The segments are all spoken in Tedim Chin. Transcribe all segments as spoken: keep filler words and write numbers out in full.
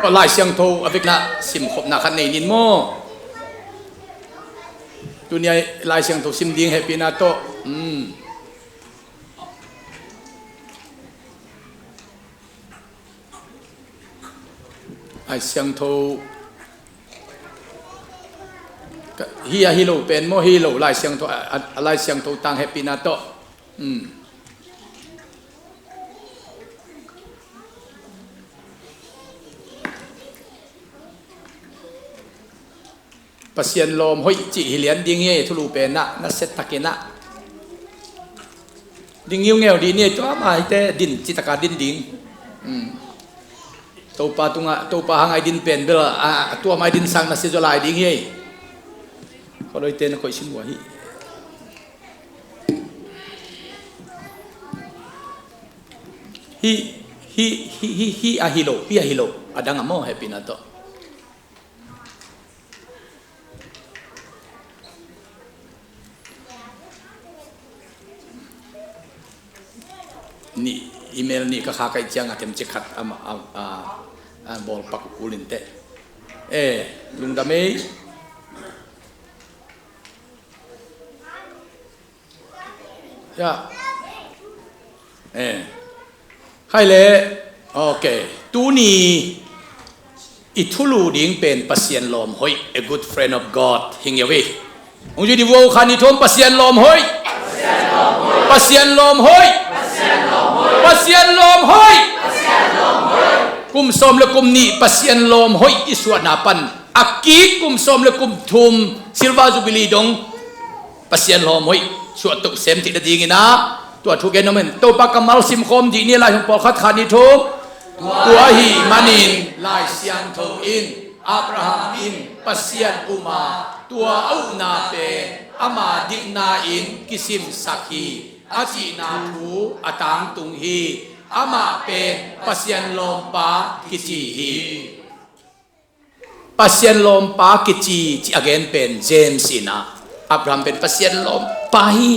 Lai Siangtho a vekna simkhopna khat nei ning maw? Tuni-a Lai Siangtho sim ding hehpihna tawh. Hmm. Lai Siangtho ka, hi a hi lo pen maw, hi lo Lai Siangtho, a, a, a Lai Siangtho tang hehpihna tawh. Hmm. Pasian lawm hoih cih hi lian ding hi, thulu pen ah, na set takin ah. Ding ngiungeu dih ni, tua mah hite din, citaka din ding. Hmm. Topa tungah, Topa hangah i din pen bel, a, a tua mah i din sang na sia zaw lai ding hi. Kholawite na koih sin uh ahi. Hi, hi, hi, hi, hi a hi lo, hi a hi lo. A dang a maw, hehpihna tawh. Nih, email nih ka khak ahih ciangin a themcik khat a, a, a, a bawlpak uh kul inteh. Eh, lungdam ei. Ya. Eh. Khai le. Ok. Tuni i thulu ding pen Pasian lawm hoih, a good friend of God. Hi ngeu hi. Hong zui dih vo, khan i thum, Pasian lawm hoih. Pasian lawm hoih. Pasian lawm hoih. Kum sawm le kum nih Pasian lawm hoih i suahna pan a kik kum sawm le kum thum Silver Jubilee dong Pasian lawm hoih suahtoh sem theih nadingin ah, tua thu gen nuam ing. Topa kammal simkhawm dih ni, Lai Siangtho pawlkhat, khat, nih, thum. Tua ahih manin Lai Siangtho in, Abraham in Pasian um a, tua a upna pen ama dikna in kisimsak hi, a cihna thu a tangtung hi. Amah pen Pasian lawmpa kici hi. Pasian lawmpa kici, ci a gen pen James in ah, Abraham pen Pasian lawmpa hi,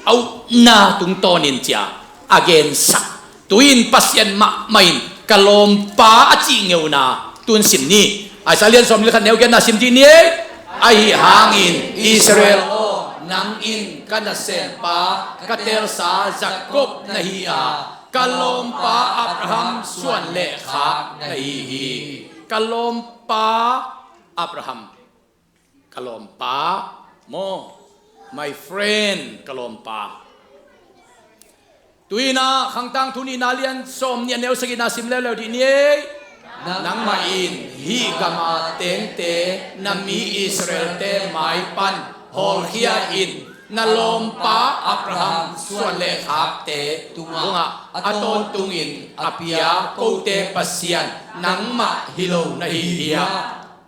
a upna tungtawnin ci a a gensak. Tu-in Pasian mahmah in ka lawmpa a cih ngeuna tun sim ni. Isaiah lian sawm le khat neu giatna sim dih ni ei. Ahi hangin Israel aw, nang in ka nasempa, ka teelsa Jacob na hi a, ka lawmpa Abraham suan le khak na hi hi. Ka lawmpa Abraham. Ka lawmpa maw? My friend, ka lawmpa. Tu-in ah Khangtangthu nihna lian sawm nih a neu sagihna sim leuleu dih ni ei. Nangmah in hih gama tengte na mi Israelte mai pan hawlkhia in, na lawmpa Abraham suan le khakte tungah a tawntungin a pia kote Pasian nangmah hi lo na hi hiam?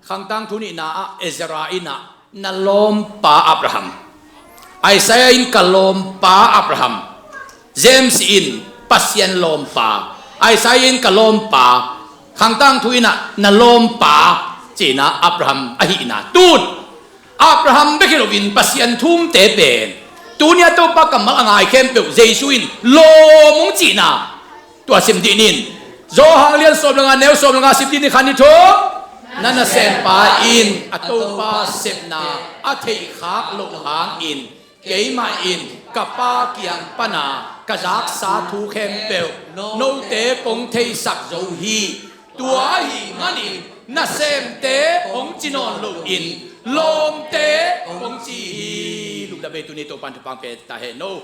Khangtangthu nihna ah Ezra in ah na lawmpa Abraham. Isaiah in ka lawmpa Abraham. James in Pasian lawmpa. Isaiah in ka lawmpa. Khangtangthu in ah na lawmpa, ci-in ah Abraham ahihna tun. Abraham bek hi loin Pasian thumte pen tuni-a Topa kammal a ngai khempeuh Jesu in lawm hong cihna. Tua sim dih ni. Johan lian sawm le nga neu sawm le nga sim dih ni, khan, nih, thum. Na nasempa in a Topa sepna a theihkhak loh hangin keimah in ka Pa kiang pana ka zaksa thu khempeuh note kong theisak zo hi. Tua ahih manin nasemte hong ci nawn loin lawmte kong ci hi. Lungdam ei, tuni Topa'n thupha pe ta hen aw.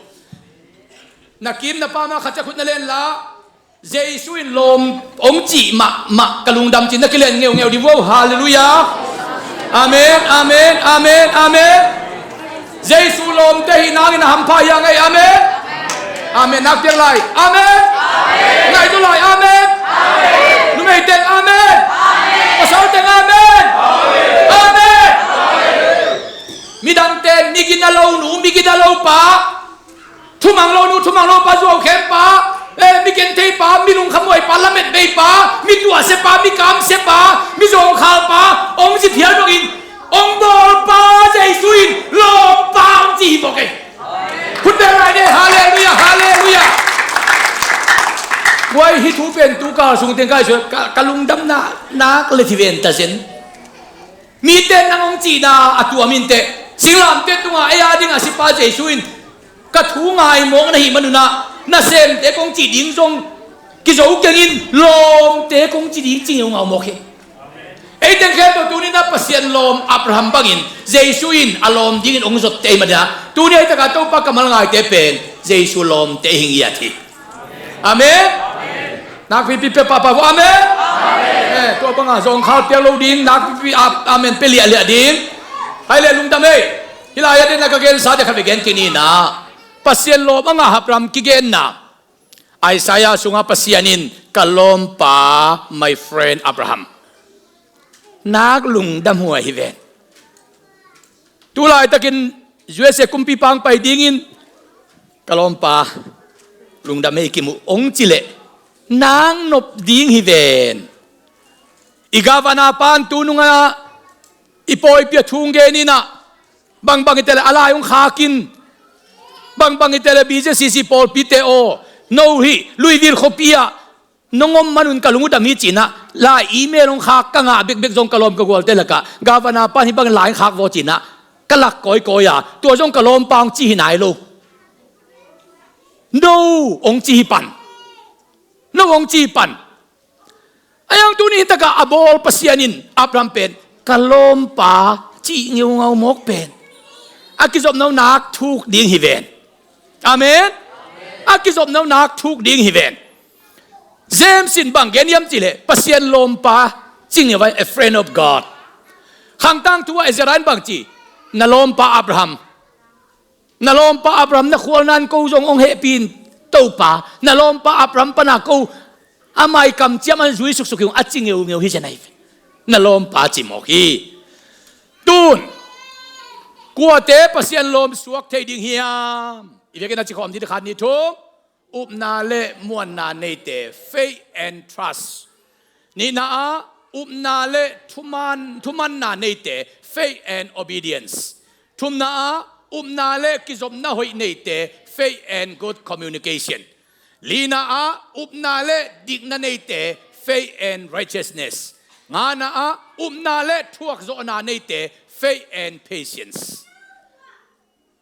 Na kim na pam a khat ciat khut na len la. Jesu in lawm hong cih mahmah ka lungdam cih na kilen ngeungeu dih vo. Halleluiah. Amen, amen, amen, amen. Jesu lawmte hih nangin a hampha hi a ngei. Amen. Amen. Nak piang lai. Amen. Ngaihtu lai. Amen. Numei teng. Amen. Pasal teng. Amen. Amen. Midangte, migina lo nu, migina lo pa, thumang lo nu, thumang lo pa, zuau khem pa, eh, mi genthei pa, mi lungkhamhuai pa, lamet bei pa, mi tuahsia pa, mi kamsia pa, mi zawngkhal pa, hong zi phial dongin, hong bawl pa Jesu in lawm pa hong ci hi bawk ei. Khut beng lai ni. Halleluiah, halleluiah. Tua hi, hih thu pen tu kal sung teng ka i suak, ka, ka lungdamna nak le hi ven ta zen. Mite nang hong cihna a tuam inteh, singlamteh tungah ei a ding a sipa Jesu in ka thu ngai mawk na hih manun ah, nasemte kong cih ding zong kizo keng in, lawmte kong cih ding ci ngeungau mawk hi. Ei teng khempeuh tuni-in ah Pasian lawm Abraham bangin Jesu in a lawm dingin hong zotte ahih manin ah, tuni a hi takah Topa kammal ngaite pen Jesu lawmte hi ngiat hi. Amen. Nakpipi pia pahpah vo. Amen. Eh, tua bangah zong khal piak lo ding, nakpipi a-, amen pia liahliah ding. Hai le lungdam ei. Hih lai-ah den a ka gensate khat vei gen kik ni-in ah, Pasian lawm a ngah Abraham kigenna. Isaiah sungah Pasian in, "Ka lawmpa, my friend Abraham, nak lungdam huai hi ven." Tu laitakin U S A kumpipa hong pai dingin, "Ka lawmpa, lungdam ei, kimu," hong cih leh, nak nop ding hi ven. I governor pa in tu nungah i pawipi a thu hong gen in ah, bangbang hi teh leh a lai hong khak in, bangbang hi teh leh B Z C C pawlpite aw, no hih Louisville khuapi ah nong om manun ka lung uh dam hi ci-in ah, lai email hong khak ka ngah bekbek zong ka lawm ka gualte lakah, governor pa in hih bangin lai hong khak vo ci-in ah, ka lak kawikawi a, tua zong ka lawmpa hong ci hi nai lo. No hong ci hi pan. No hong ci hi pan. Ahi hang tuni hi takah a bawl Pasian in Abraham pen ka lawmpa cih ngeungau mawk pen a kizopna uh nak thuk ding hi ven. Amen. A kizopna uh nak thuk ding hi ven. James in bang gen hiam cih leh Pasian lawmpa cih ngeungau, a friend of God. Khangtang thu ah Ezra in bang ci, "Na lawmpa Abraham, na lawmpa Abraham na khualna in ko zong hong hehpih in Topa, na lawmpa Abraham pana ko amah i kamciam an zui suksuk hi ung," a ci ngeungeu hi zen ahi ve. Na lawmpa ci mawk hi. Tun kuate Pasian lawm suak thei ding hiam? I vekin a ci khawm ding khat, ni thum. Upna le muanna neite, faith and trust. Nihna ah, upna le thuman, thumanna neite, faith and obedience. Thumna ah, upna le kizopna hoih neite, faith and good communication. Lina ah, upna le dikna neite, faith and righteousness. Ngana ah, upna le thuakzawhna neite, faith and patience.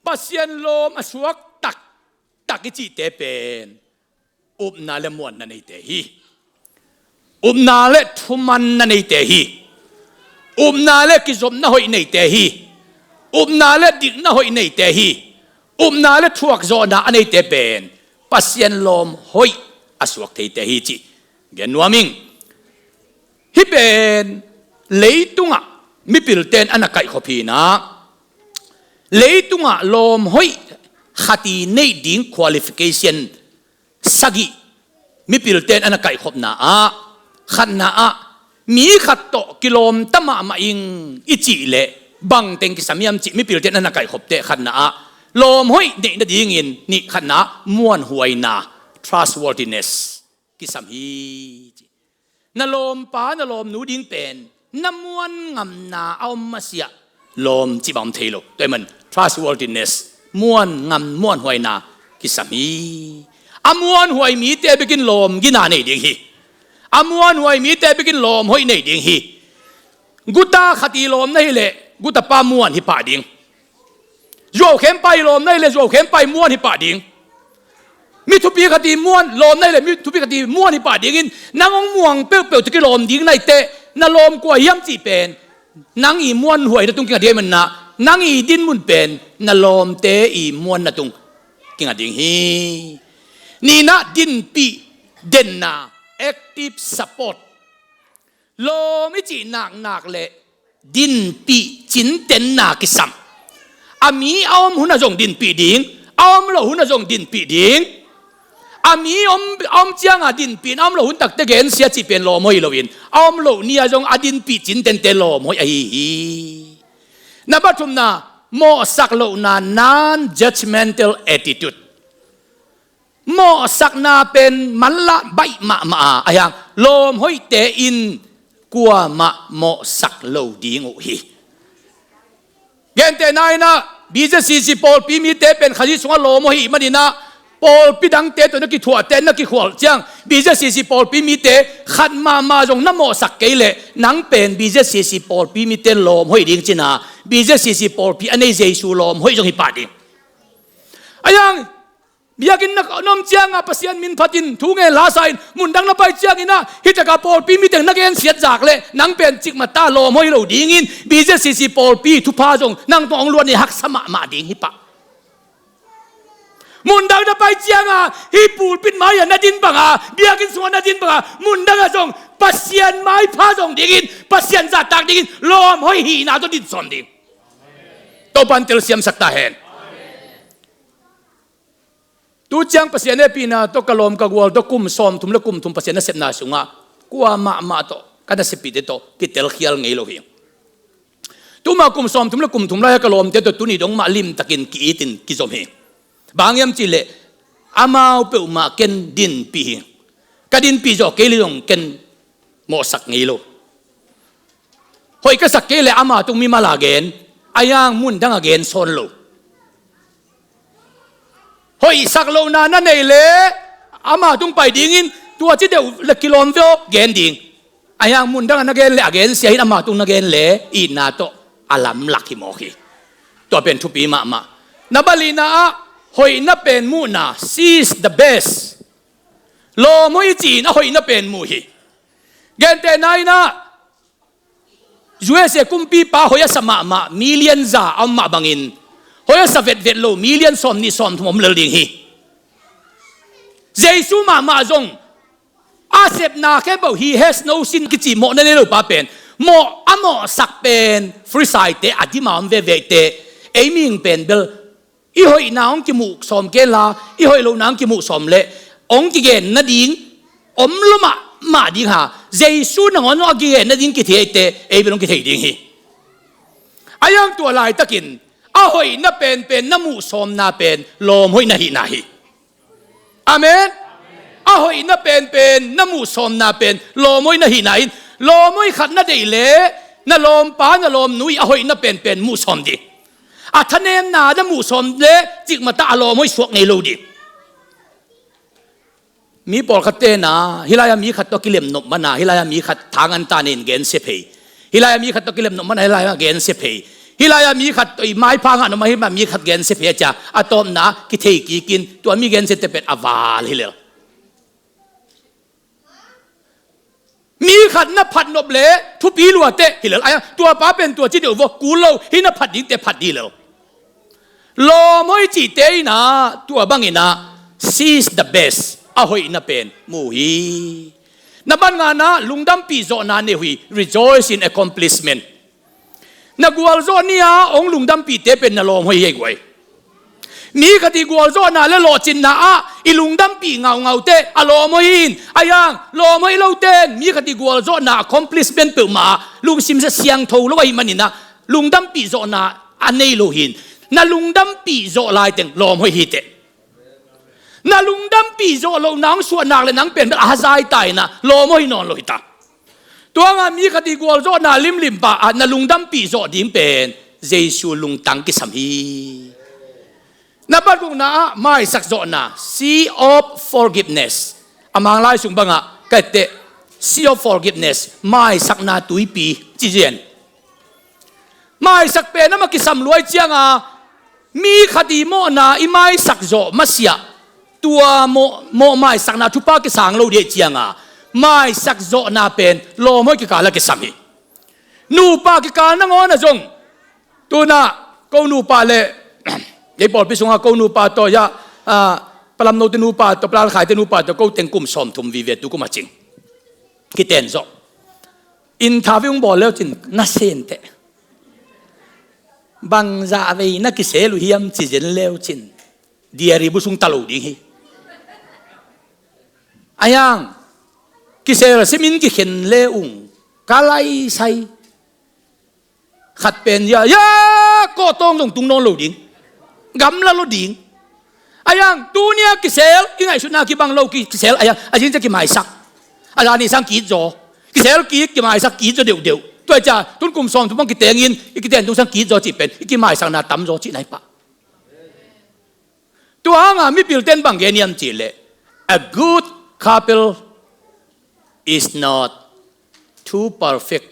Pasian lawm a suak taktak i cihte pen upna le muanna neite hi. Upna le thumanna neite hi. Upna le kizopna hoih neite hi. Upna le dikna hoih neite hi. Upna le thuakzawhna a neite pen Pasian lawm hoih a suak theite hi cih gen nuam ing. Hih pen leitungah mipilte'n a na kaihkhop hi-in ah, leitungah lawm hoih khat i neih ding qualification sagih mipilte'n a na kaihkhopna ah, khatna ah, mi khat tawh kilawmta mahmah ing i cih leh bangteng kisam hiam cih mipilte'n a na kaihkhop teh, khatna ah, lawm hoih neih nadingin, nih, khatna ah, muanhuaina, trustworthiness, kisam hi ci. Na lawmpa, na lawmnu ding pen na muan ngamna a om masiah lawm cih bang om thei lo. Tua ahih man trustworthiness, muan ngam, muanhuaina kisam hi. A muanhuai mite bekin lawm gina nei ding hi. A muanhuai mite bekin lawm hoih nei ding hi. Guta khat i lawm na hih leh gutapa muan hi pah ding. Zuaukhempa i lawm na hih leh zuaukhempa i muan hi pah ding. Mi thupi khat i muan, lawm na hih leh mi thupi khat i muan hi pah dingin, nang hong muang peuhpeuh tawh kilawm ding na hih teh, na lawm kua hiam cih pen nang i muanhuaina tung kinga ding ahih manin ah, nang i dinmun pen na lawmte i muanna tung kinga ding hi. Nihna, dinpih denna, active support. Lawm i cih naknak leh dinpih cintenna kisam. A mi a om hun ah zong dinpih ding, a om loh hun ah zong dinpih ding. A mi om, a om ciangin dinpih, a om loh hun takte gensia cih pen lawm hoih hi loin, a om loh ni-a zong a dinpih cintente lawm hoih ahi hi. Na pathumna, mawhsak lohna, non-judgmental attitude. Mawhsakna pen manlah baih mahmah a, ahi hang lawm hoihte in kuamah mawhsak lo ding uh hi. Gentehna in ah, B Z C C pawlpi mite pen Khazih sungah lawm hoih ahih manin ah, pawlpi dangte tawh na kithuahte na kikhual ciang, B Z C C pawlpi mite khat mahmah zong na mawhsak kei leh nang pen B Z C C pawlpi mite lawm hoih ding cina, B Z C C pawlpi a nei Jesu lawm hoih zong hi pah ding. A yang, biakinn na om cianga Pasian min phatin thu ngen lasa in mundang na pai ciangin ah, hitaka pawlpi miteng na gensiat zak leh nang pen cikmata lawm hoih lo dingin, B Z C C pawlpi thupha zong nang tawh hong luat ni haksa mahmah ding hi pah. Mundang na pai cianga, hih pulpit mai-ah na din banga, biakinn sungah na din banga, mundangah zong Pasian maipha zong dingin, Pasian zahtak dingin lawm hoih hihna tawh din sawm ding. Topan telsiamsak ta hen. Tu ciang Pasian hehpihna tawh ka lawm ka gual tawh kum sawmthum le kum thum Pasian nasepna sungah kua mahmah tawh ka naseppihte tawh kitelkhial ngei lo hi. Tuma kum sawmthum le kum thum lai-a ka lawmte tawh tuni dong mah limtakin ki-itin kizom hi. Bang hiam cihleh, amau peuhmah ken dinpih hi. Ka dinpih zawh kei leh zong ken mawhsak ngei lo. Hoih ka sak kei leh ama tung mimal a gen, a yang mundang a gen sawn lo. Hoih sak lohna na nei leh ama tung pai dingin, tua ci deuh le kilawm veh aw gen ding. A yang mundang a na gen leh a gensia in, ama tung na gen leh itna tawh a lamlak hi mawk hi. Tua pen thupi mahmah. Na balina ah, hoihna pen muhna, see is the best. Lawm hoih i ci-in a hoihna pen muh hi. Gentehna in ah, U S A kumpipa hoih a sa mahmah, million za a om mah bangin, hoih a sa vetvet lo million sawmnih sawmthum om lel ding hi. Jesu mahmah zong a sepna khempeuh he has no sin kici mawhna nei lo pa pen, mawh a mawhsak pen Pharisaite a dima om veve te, ei mihing pen bel i hoihna hong kimuh sawm kenla, i hoih lohna hong kimuh sawm leh hong kigen nading om lo mahmah ding ha. Jesu nangawn a kigen nading kithei te, ei bel hong kithei ding hi. A yang tua laitakin a hoihna penpen na muh sawmna pen lawm hoih na hihna hi. Amen. A hoihna penpen na muh sawmna pen lawm hoih na hihna in, lawm hoih khat na deih leh na lawmpa na lawmnu i a hoihna penpen muh sawm ding. A thanemna na muh sawm leh cikmata a lawm hoih suak ngei lo ding. Mi pawlkhat tena, hih lai-a mi khat tawh kilemnop mana, hih lai-a mi khat thangan ta nen gensia phei. Hih lai-a mi khat tawh kilemnop mana, hih lai-a gensia phei. Hih lai-a mi khat tawh i maipha ngah nop mana, hih lai-a mi khat gensia phei a cia, a tawpna kithei kikin, tua mi gensia te pen a val hi lel. Mi khat na phat nop leh thupi lua teh hi lel. Ai, tua pa pen tua ci deuh vaw kul lo, hih na phat dingte phat dih lel. Lawm hoih cihte in ah tua bangin ah, see is the best, a hoihna pen mu hi. Na ban ngana, lungdampih zawhna nei uh hi, rejoice in accomplishment. Na gualzawh ni-a hong lungdampihte pen na lawm hoih hi ei guai. Mi khat i gualzawhna le lawhcinna ah i lungdampih ngaungau teh a lawm hoih hi in, a yang lawm hoih lo ten mi khat i gualzawhna accomplishment peuhmah ah lungsim siangtho lo ahih manin ah lungdampih zawhna a nei lo hi in, na lungdampih zawh laiteng lawm hoih hi teh. Na lungdampih zawh lohna hong suah nak le nang pen bel a hazai ta in ah lawm hoih nawn lo hi ta. Tua ngah mi khat i gualzawhna limlim pah ah na lungdampih zawh ding pen Jesu lungtang kisam hi. Na patgukna ah maisak zawhna, sea of forgiveness. A Manglai sung bangah ka etteh, sea of forgiveness, maisakna tuipi ci zen. Maisak pen amah kisam luai cianga mi khat i mawhna i maisak zawh masiah, tua mawh, mawh maisakna thupha kisang lo dih cianga maisak zawhna pen lawm hoih kikal a kisam hi. Nupa kikal nangawn ah zong, tuna ko nupa le ei pawlpi sunga ko nupa tawh ya, ah, Palamno te nupa tawh, Palalkhai te nupa tawh ko teng kum sawmthum vive tu kum a cing kiten zawh. Interview hong bawl leucin na senteh. Bangzah vei na kisel uh hiam ci zen leucin diary bu sung ta lo ding hi. A yang kisel simin kikhen le ung ka laisai. Khat pen ya, ya, kawhtawng zong tung nawn lo ding. Gamla lo ding. A yang tunia kisel i ngaihsutna kibang lo ki, kisel a yang a zing cia kimaisak. A zani sang kitzaw. Kisel kik kimaisak kitzaw deuhdeuh. Tua cia tun kum sawmthum bang kitengin i kiten tung sang kitzaw cih pen i kimaisakna tamzaw cih nai pah. Tua hanga mipilten bang gen hiam cihleh, a good couple is not two perfect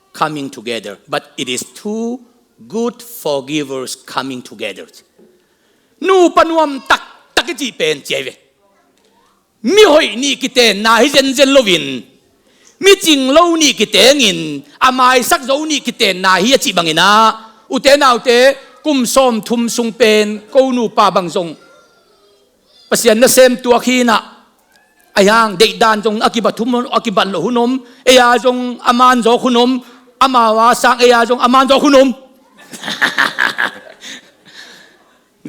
coming together, but it is two good forgivers coming together. Nupa nuam taktak i cih pen ci ahi ve. Mihoih nih kitenna hi zenzen loin, micing lo nih kitengin, a maisak zo nih kitenna hi a cih bangin ah, ute naute, kum sawmthum sung pen ko nupa bang zong Pasian nasem tuak hi nah, a hiang deihdan zong a kibat hun, a kibat loh hun om, ei-a zong a man zawk hun om, amau a sang ei-a zong a man zawk hun om.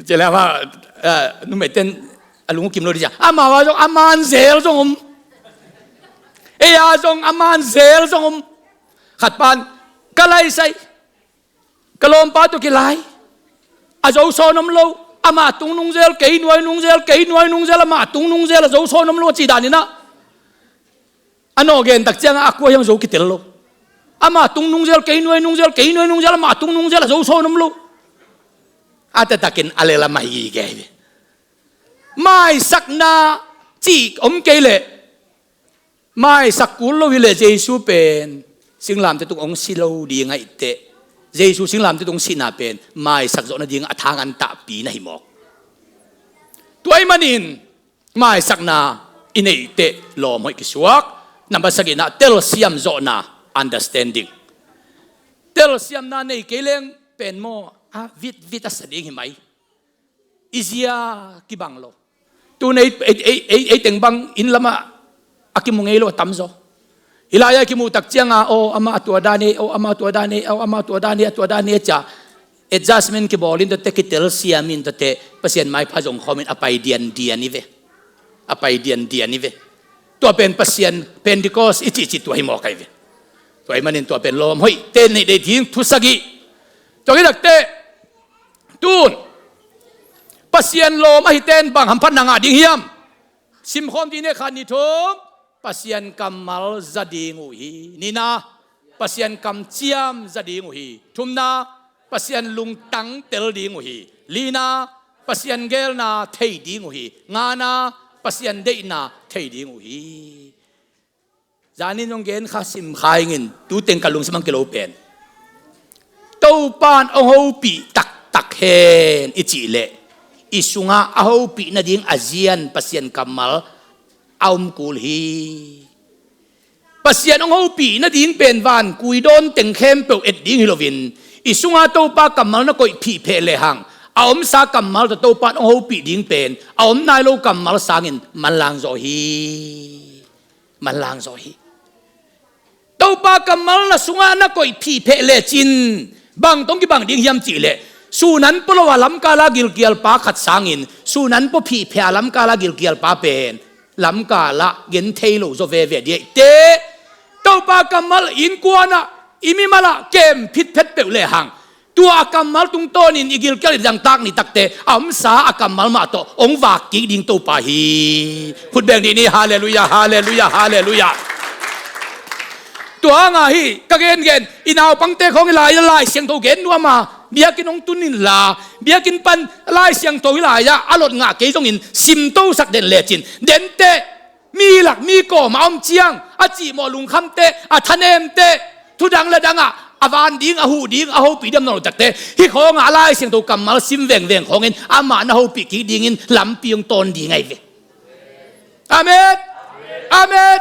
Cih leh amah, eh, numeiten a lung kim lo dih ciang, amau a zong a man zel zong om, ei-a zong a man zel zong om. Khat pan ka laisai, ka lawmpa tawh kilai, a zo sawn om lo. Amah tung nungzel, kei nuai nungzel, kei nuai nungzel, amah tung nungzel, a zo sawn om lo a cih danin ah, a nawh gen tak ciangah a kua hiam zo kitel lo. Amah tung nungzel, kei nuai nungzel, kei nuai nungzel, amah tung nungzel, a zo sawn om lo. A taktakin a lel a mai gige hi. Maisakna cih om kei leh, maisak kul lo hileh Jesu pen singlamteh tung hong si lo ding ahih teh, Jesu singlamteh tung hong sihna pen maisak zawh nading a thang an tahpi na hi mawk. Tua ahih manin maisakna i neih teh lawm hoih kisuak. Nambat sagihna, telsiam zawhna, understanding. Telsiamna nei kei leng pen maw, a vitvit a sa ding hi mai. I zia kibang lo. Tun ei, ei, ei, ei, ei teng bang inn lamah a kimu ngei lo a tamzaw. Hih lai-ah kimuh tak cianga, aw, amah a tua dan e, aw, amah a tua dan e, aw, amah a tua dan e, a tua dan e, cia adjustment kibawl in tuate, kitelsiam in tuate, Pasian maipha zong khawm in a pai diandian hi ve. A pai diandian hi ve. Tua pen Pasian Pentecost i cihcih tua hi mawk ahi ve. Tua ahih manin tua pen lawm hoih te neih ding thu sagih. Tua hi takte, tun Pasian lawm ahi ten bang hamphatna ngah ding hiam? Simkhawm dih ni, khat, nih, thum. Pasian kammal za ding uh hi. Nihna, Pasian kamciam za ding uh hi. Thumna, Pasian lungtang tel ding uh hi. Lina, Pasian geelna thei ding uh hi. Ngana, Pasian deihna thei ding uh hi. Zanin zong gen kha, sim kha ing in, tu teng ka lungsim ang kilo pen, Topan hong hopih taktak hen i cih leh, i sungah a hopih nading a zian Pasian kammal a om kul hi. Pasian hong hopih nading pen vankui dawn teng khempeuh et ding hi loin, i sungah Topa kammal na koih phihpheh lehang, a omsa kammal tawh Topan hong hopih ding pen a om nai lo kammal sangin manlang zaw hi. Manlang zaw hi. Topa kammal na sungah na koih phihpheh lecin bang tawh kibang ding hiam cih leh, sun an pua lo a lamkal a gilkial pa khat sangin sun an pua phihpheh a lamkal a gilkial pa pen lamkal ah gen thei lo zaw veve ding ahih teh, Topa kammal innkuan ah, i mimal ah kem phitphet peuh lehang, tua a kammal tungtawnin i gilkial i dangtak ni takte, a omsa a kammal mah tawh hong vak kik ding Topa hi. Khut beng dih ni, halleluiah, halleluiah, halleluiah. Tua hanga hi ka gengen, i naupangte khawng i lai, Lai Siangtho gen nuam a, biakinn hong tun inla, biakinn pan Lai Siangtho i lai-ah a lot ngah kei zongin simtosak den lecin, denteh mi lak mi kawm a om ciang a cihmawh lungkhamte, a thanemte, thudang le dangah a van ding, a huh ding, a hopih ding om nawn lo takte, hih khawngah a Lai Siangtho kammal sim vengveng khawngin amah na hopih kik dingin lampi hong tawn ding ahi ve. Amen. Amen.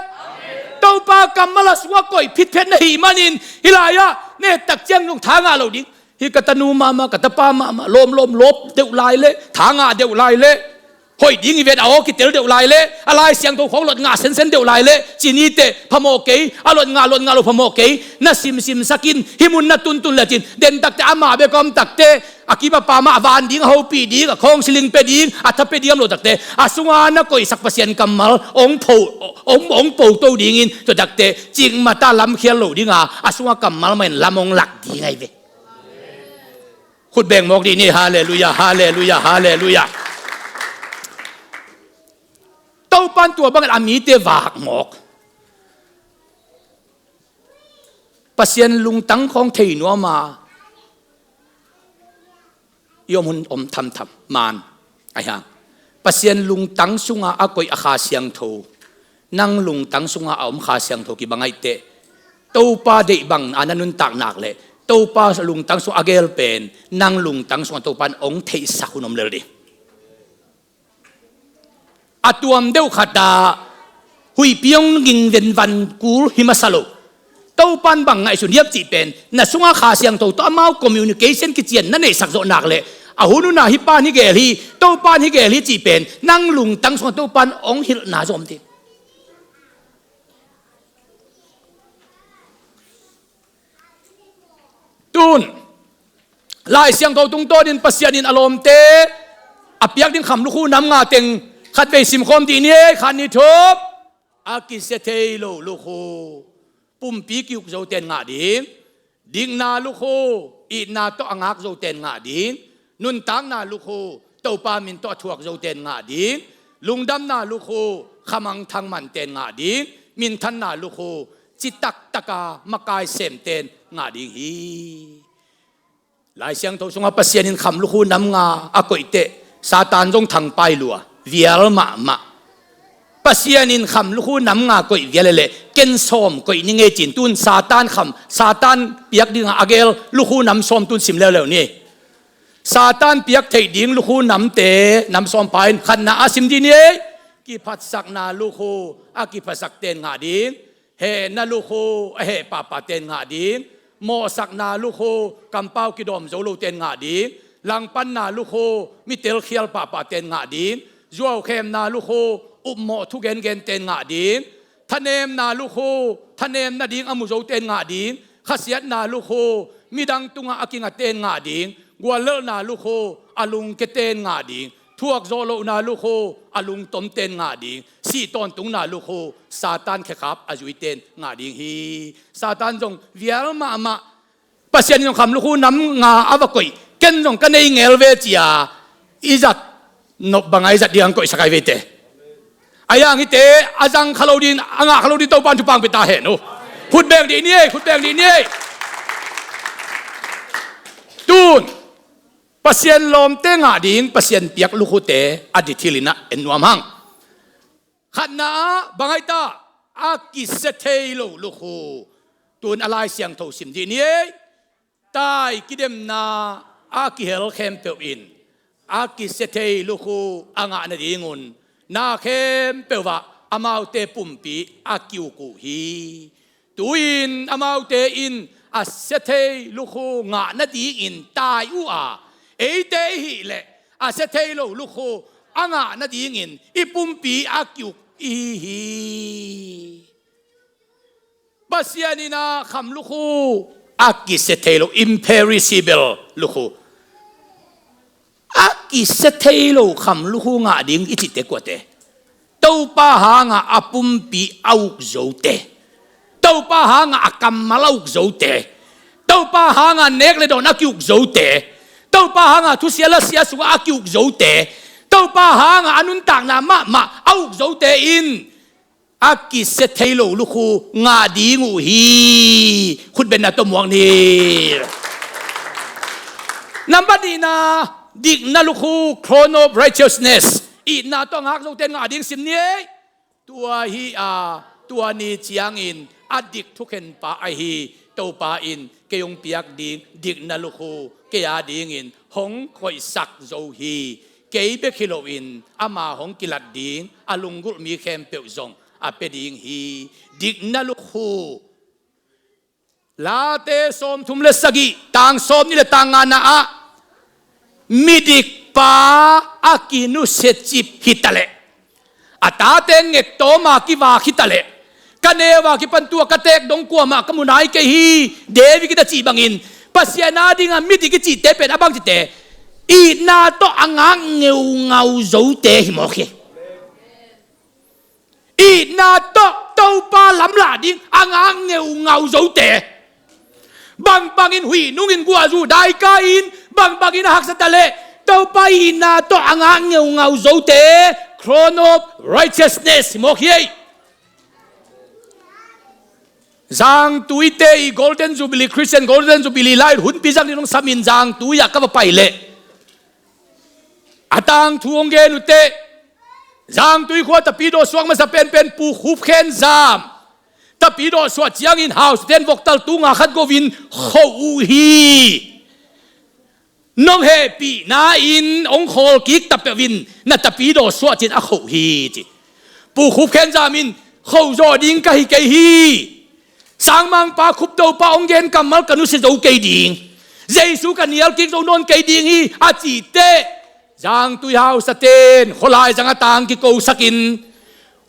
Topa kammal a sungah koih phitphet na hih manin hih lai-ah na et tak ciang zong tha ngah lo ding. Hih ka tanu mahmah, ka tapa mahmah, lawmlawm lawp deuh lai leh, tha ngah deuh lai leh, hoih ding hi ven, a aw kitel deuh lai leh, a Lai Siangtho khawng lot ngah sensen deuh lai leh, ci ni teh, phamawh kei, a lot ngah, lot ngah lo phamawh kei, na simsimsak in, hih mun na tuntun lecin, den takte amah bek a om takte, a kim a pam ah a van ding, a hopih ding, a khawng siling pia ding, a tha pia ding om lo takte, a sunga na koihsak Pasian kammal hong pho, hong, hong photo dingin, tua takte cikmata lamkhial lo dinga, a sunga kammal mah in lam hong lak ding ahi ve. Khut beng mawk dih ni, halleluiah, halleluiah, halleluiah. Topan tua bangin a mite vak mawk. Pasian lungtang khawng thei nuam a i om hun om thamtham man ahi hang. Pasian lungtang sunga a koih a Kha Siangtho, nang lungtang sunga a om Kha Siangtho kibang ahih teh, Topa deih bang a na nuntak nak leh Topa lungtang sung a gel pen nang lungtang sunga Topa in hong theihsak hun om lel ding. A tuam deuh khat ah huihpi hong ging venvan kul hi masa lo. Topa in bang ngaihsun hiam cih pen na sunga Kha Siangtho tawh amau communication kician na neihsak zawh nak leh, a hun hun ah hih pa in hih gel hi, Topa in hih gel hi cih pen nang lungtang sungah Topa in hong hilhna zong om ding. Tun Lai Siangtho tungtawnin Pasian in a lawmte a piak ding kham lukhu nam nga teng khatvei simkhawm dih ni ei. Khat, nih, thum. A kisia thei lo lukhu, pumpi ki-uk zote in ngah ding. Dikna lukhu, itna tawh a ngak zote in ngah ding. Nuntakna lukhu, Topa min tawh a thuak zote in ngah ding. Lungdamna lukhu, khamangthang mante in ngah ding. Minthanna lukhu, citak taka makai semte in ngah ding hi. Lai Siangtho sungah Pasian in kham lukhu nam nga a koih teh Satan zong thangpai lua vial mahmah. Pasian in kham lukhu nam nga koih vial leh ken sawm koih ni ngei cin tun Satan kham, Satan piak dingah a gel lukhu nam sawm tun sim leuleu ni. Satan piak theih ding lukhu namte nam sawm pa in khatna a sim dih ni ei. Kiphatsakna lukhu, a kiphasakte in ngah ding. Hehna lukhu, a heh pahpahte in ngah ding. Mawhsakna lukhu, kampau kidawm zo lote in ngah ding. Langpanna lukhu, mi telkhial pahpahte in ngah ding. Zuaukhemna lukhu, upmawh thu gengente in ngah ding. Thanemna lukhu, thanem nading a mu zote in ngah ding. Khasiatna lukhu, midang tungah a kingate in ngah ding. Guallelhna lukhu, a lungkete in ngah ding. Thuak zawh lohna lukhu, a lungtomte in ngah ding. Sih tawntungna lukhu, Satan khekhap a zuite in ngah ding hi. Satan zong vial mahmah. Pasian in zong kham lukhu nam nga a va koih, ken zong ka nei ngel ve cia i zat nop banga i zat ding ang koihsak ai veite. A yang hite a zang kha lo ding, a ngah kha lo ding Topa in thupha pia ta hen uh. Khut beng dih ni ei, khut beng dih ni ei. Tun Pasian lawmte ngah ding Pasian piak lukhute a detail in ah en nuam hang. Khatna ah bang ahi ta? A kisia thei lo lukhu. Tun a Lai Siangtho sim dih ni ei. Tai kidemna a kihel khempeuh in a kisia thei lukhu a ngah nadingun na khempeuh ah amaute pumpi a ki-uk uh hi. Tu-in amaute in a sia thei lukhu ngah nadingin tai uh a, eite i hih leh a sia thei lo lukhu a ngah nadingin i pumpi a ki-uk i hi hi. Pasian in a kham lukhu a kisia thei lo, imperishable lukhu, a kisia thei lo kham lukhu ngah ding i cihte kuate? Topa hanga a pumpi a uk zote, Topa hanga a kammal a uk zote, Topa hanga nek le dawn a ki-uk zote, Topa hanga thusia lasia sungah a ki-uk zote, Topa hanga a nuntakna mahmah a uk zote in a kisia thei lo lukhu ngah ding uh hi. Khutbenna tawh muak ni. Nambat nihna, dikna lukhu, crown of righteousness, itna tawh a ngak zote in ngah ding sim ni ei. Tua hi a, tua ni ciangin a dik thukhenpa ahi Topa in kei hong piak ding dikna lukhu kei a dingin hong koihsak zo hi. Kei bek hi loin ama hong kilat ding a lunggulh mi khempeuh zong a pia ding hi. Dikna lukhu. Late sawmthum le sagih, tang sawmnih le tang ngana ah, midikpa a kinusiacip hitaleh, a tate ngektawma kivak hitaleh, ka neu a kipan tua ka teek dong kuamah ka mu nai kei hi. David in a cih bangin Pasian a dinga midik i cihte pen a bang cihte? Itna tawh a ngak ngeungau zote hi mawk hi. Itna tawh Topa lamlah ding a ngak ngeungau zote. Bangbangin huih nungin guahzu daika in, bangbangin a haksa taleh Topa itna tawh a ngak ngeungau zote, crown of righteousness hi mawk hi ei. Zangtuite i Golden Jubilee, Christian Golden Jubilee lai hunpi zang ding hong samin Zangtui ah ka va pai leh, a tangthu hong gen uh teh, Zangtui khua Tapidawh suak masa penpen Pu Khup Khen Zam Tapidawh suah ciangin hausate'n voktal tunga khat go-in khoh uh hi. Nong hehpihna in hong khawlkik ta peuh in, na Tapidawh suah, ci-in a khoh hi ci. Pu Khup Khen Zam in, khoh zawh ding ka hi kei hi. Sangmangpa Khup Topa hong gen kammal ka nusia zo kei ding, Jesu ka nial kik zo nawn kei ding hi, a cih teh, Zangtui hausate'n khualai zang a tang kikosak in,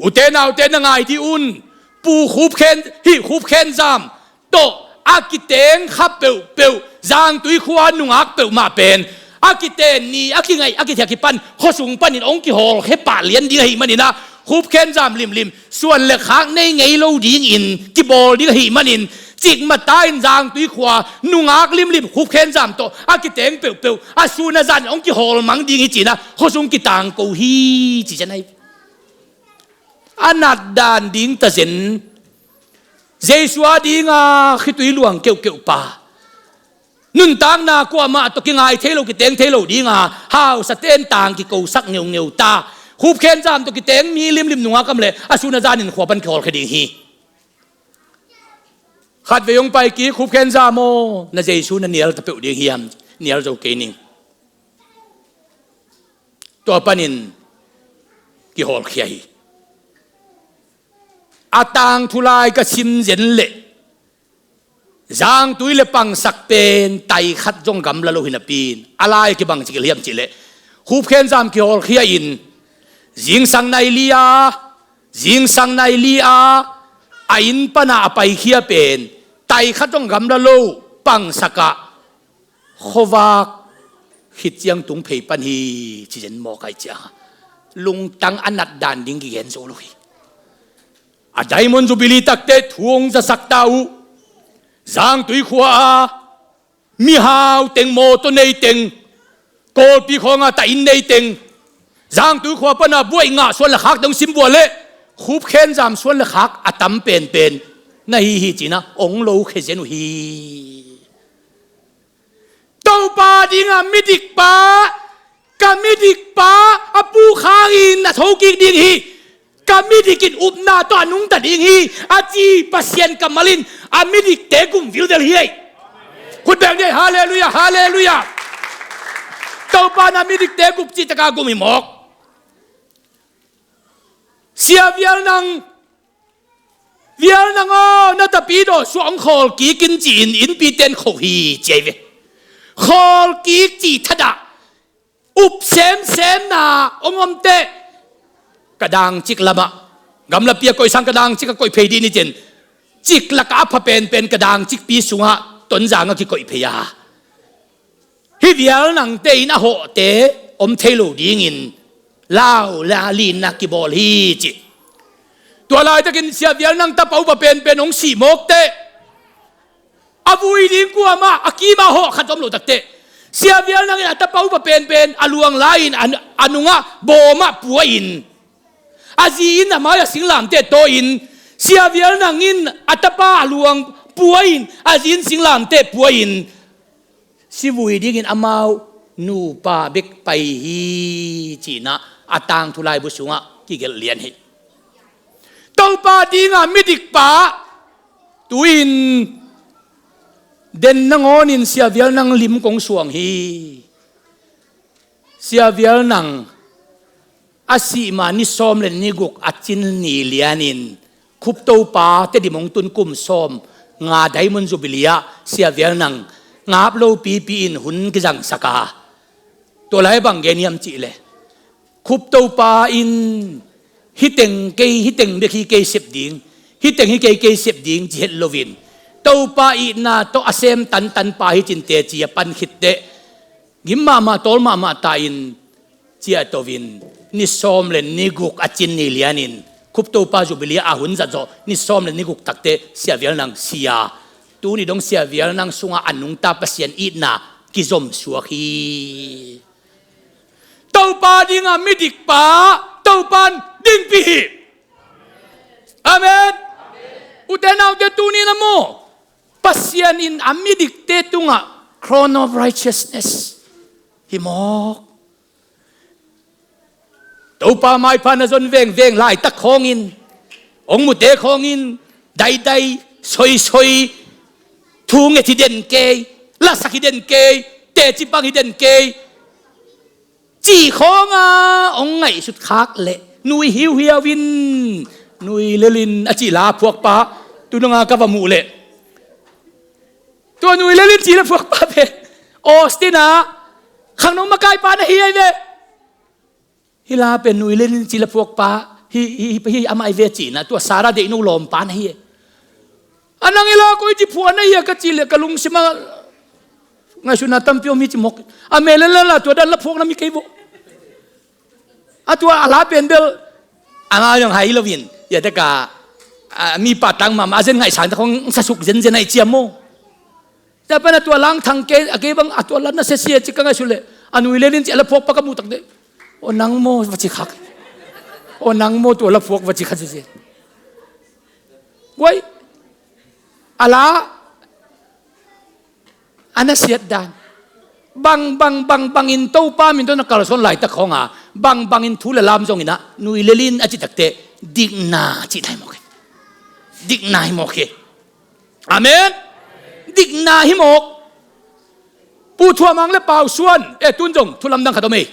ute naute na ngai dih un, Pu Khup Khen, hih Khup Khen Zam tawh a kiteng kha peuhpeuh, Zangtui khua nungak peuhmah pen a kiten ni, a kingaih, a kithiah kipan khuasung panin hong kihawlkhia pah lian ding ahih manin ah, Khup Khen Zam limlim suan le khak nei ngei lo dingin kibawl ding ahih manin, cikmah ta-in Zangtui khua nungak limlim Khup Khen Zam tawh a kiteng peuhpeuh a sun a zan hong kihawl mang ding hi, ci-in ah khuasung kitangko hi, ci zen ahi. A natdan ding tazen, Jesu a dinga khitui luang keuhkeuh pa, nuntakna kuamah tawh kingai thei lo, kiteng thei lo dinga hausate'n tang kikosak ngeungeu ta, Khup Khen Zam tawh kiteng mi limlim nungak om leh a sun a zanin khua pan kihawlkhia ding hi. Khatvei hong pai kik, Khup Khen Zam aw, na Jesu na nial ta peuh ding hiam? Nial zo kei ning. Tua panin kihawlkhia hi. A tangthu lai ka sim zen leh, Zangtui le Pangsak pen tai khat zong gamla lo hi napi-in, a lai kibang ci hilh hiam cih leh, Khup Khen Zam kihawlkhia in, zingsang nai li a, zingsang nai li a, a inn pana a paikhia pen tai khat zong gamla lo, Pangsak ah khuavak khit ciang tung phei pan hi, ci zen mawk ahih ciang, lungtang a natdan ding kigen zo lo hi. A Diamond Jubilee tak teh thu hong zasak ta uh. Zangtui khua a mihau teng, mawtaw nei teng, Kawlpi khawng a ta inn nei teng, Zangtui khua pana buaih ngah suan le khak teng hong sim vua leh, Khup Khen Zam suan le khak a tam penpen na hi hi, ci-in ah hong lokhia zen uh hi. Topa dinga midik pa, ka midik pa, a puk hangin a thokik ding hi. Ka midik in upna tawh a nungta ding hi, a ci Pasian kammal in a midikte gum vilvel hi ei. Khut beng ni ei, halleluiah, halleluiah. Topa in a midikte gum cih tak a gum hi mawk. Sia Vial Nang, Vial Nang aw, na Tapidawh suah hong khawlkik in, ci-in innpite'n khoh hi, ci ahi ve. Khawlkik cih thadah, up semsemna hong om teh, ka dangcik lamah, gamlapi a koih sang ka dangcik a koih phei dih ni, ci-in ciklak a pha penpen ka dangcikpi sungah Tonzang ah kikoih phei a, hih Vial Nangte in a hawhte om thei lo dingin lau le linna kibawl hi, ci. Tua laitakin Sia Vial Nang tapa upa penpen hong sih mawk teh, a vui ding kuamah, a kimah hawh khat om lo tak teh, Sia Vial Nang in a tapa upa penpen a luang la-in, a, a nungah bawm ah pua-in, a zi in a mai-ah singlamteh tawi-in, Sia Vial Nang in a tapa a luang pua-in, a zi in singlamteh pua-in, si vui dingin amau nupa bek pai hi, ci-in ah a tangthu laibu sungah kigelh lian hi. Topa dinga midik pa, tu-in den nangawnin Sia Vial Nang lim kong suang hi. Sia Vial Nang a sih ma ni sawm le ni guk a cin ni lianin, Khup Topa Tedim hong tun kum sawm nga Diamond Jubilee ah Sia Vial Nang ngap lo pipi-in hun kizangsak a, tua lai bang gen hiam cih leh, Khup Topa in hih teng kei, hih teng bek hi kei sep ding, hih teng hi kei kei sep ding ci het loin, Topa itna tawh a sem tantan pa hi, ci-in teci a pan khit teh, gim mahmah, tawl mahmah ta-in, ciahto-in, ni sawm le ni guk a cin ni lianin, Khup Topa Jubilee a hun zat zawh ni sawm le ni guk tak teh Sia Vial Nang si a, tuni dong Sia Vial Nang sungah a nungta Pasian itna kizom suak hi. Topa dinga midik pa, Topa in dingpi hi. Amen. Ute naute, tuni-in ah maw, Pasian in a midikte tungah crown of righteousness hi mawk. Topa maipha na zon vengveng laitak khawngin, hong mute khawngin, daidai, soisoi, thu nget hi den kei, lasak hi den kei, teci pang hi den kei, cih khawnga hong ngaihsut khak leh nui hiuhiau in, nui lelin a cih la phuakpa tu nunga ka va muh leh, tua nui lelin cih la phuakpa pen Austin ah khangno makaipa na hi ai ve. Hih la pen nui lelin cih la phuakpa hi, hi, hi, hi amah ai ve cihna, tua Sarah deihno lawmpa na hi e. A nang hih la koi ci phuah na hi a ka cih leh ka lungsim ah ngaihsutna tampi om hi ci mawk. A mel lel la tua dan la phuak na mi kei vawh. A tua a la pen bel amah zong hai loin, ya teka, a, mi pahtang mahmah a zen ngaihsang te khong sa suk zenzen ai ciam maw. Tua pan a tua langthang kei, a kei bang a tua la na sia sia ci ka ngaihsut leh, a nui lelin ci a la phuakpa ka muh tak deh. Aw nang maw va ci khak. Aw nang maw tua la phuak va ci kha zenzen. Guai. A la a na siat dan. Bang, bang, bang, bangin Topa min tawh na kalsuan laitak khawnga, bang, bangin thu le lam zongin ah, nui lelin a cih takteh, dikna cih nai mawk hi. Dikna hi mawk hi. Amen. Dikna hi mawk. Pu Thua Mang le Pau Suan, eh, tun zong, thu lamdang khat om ei.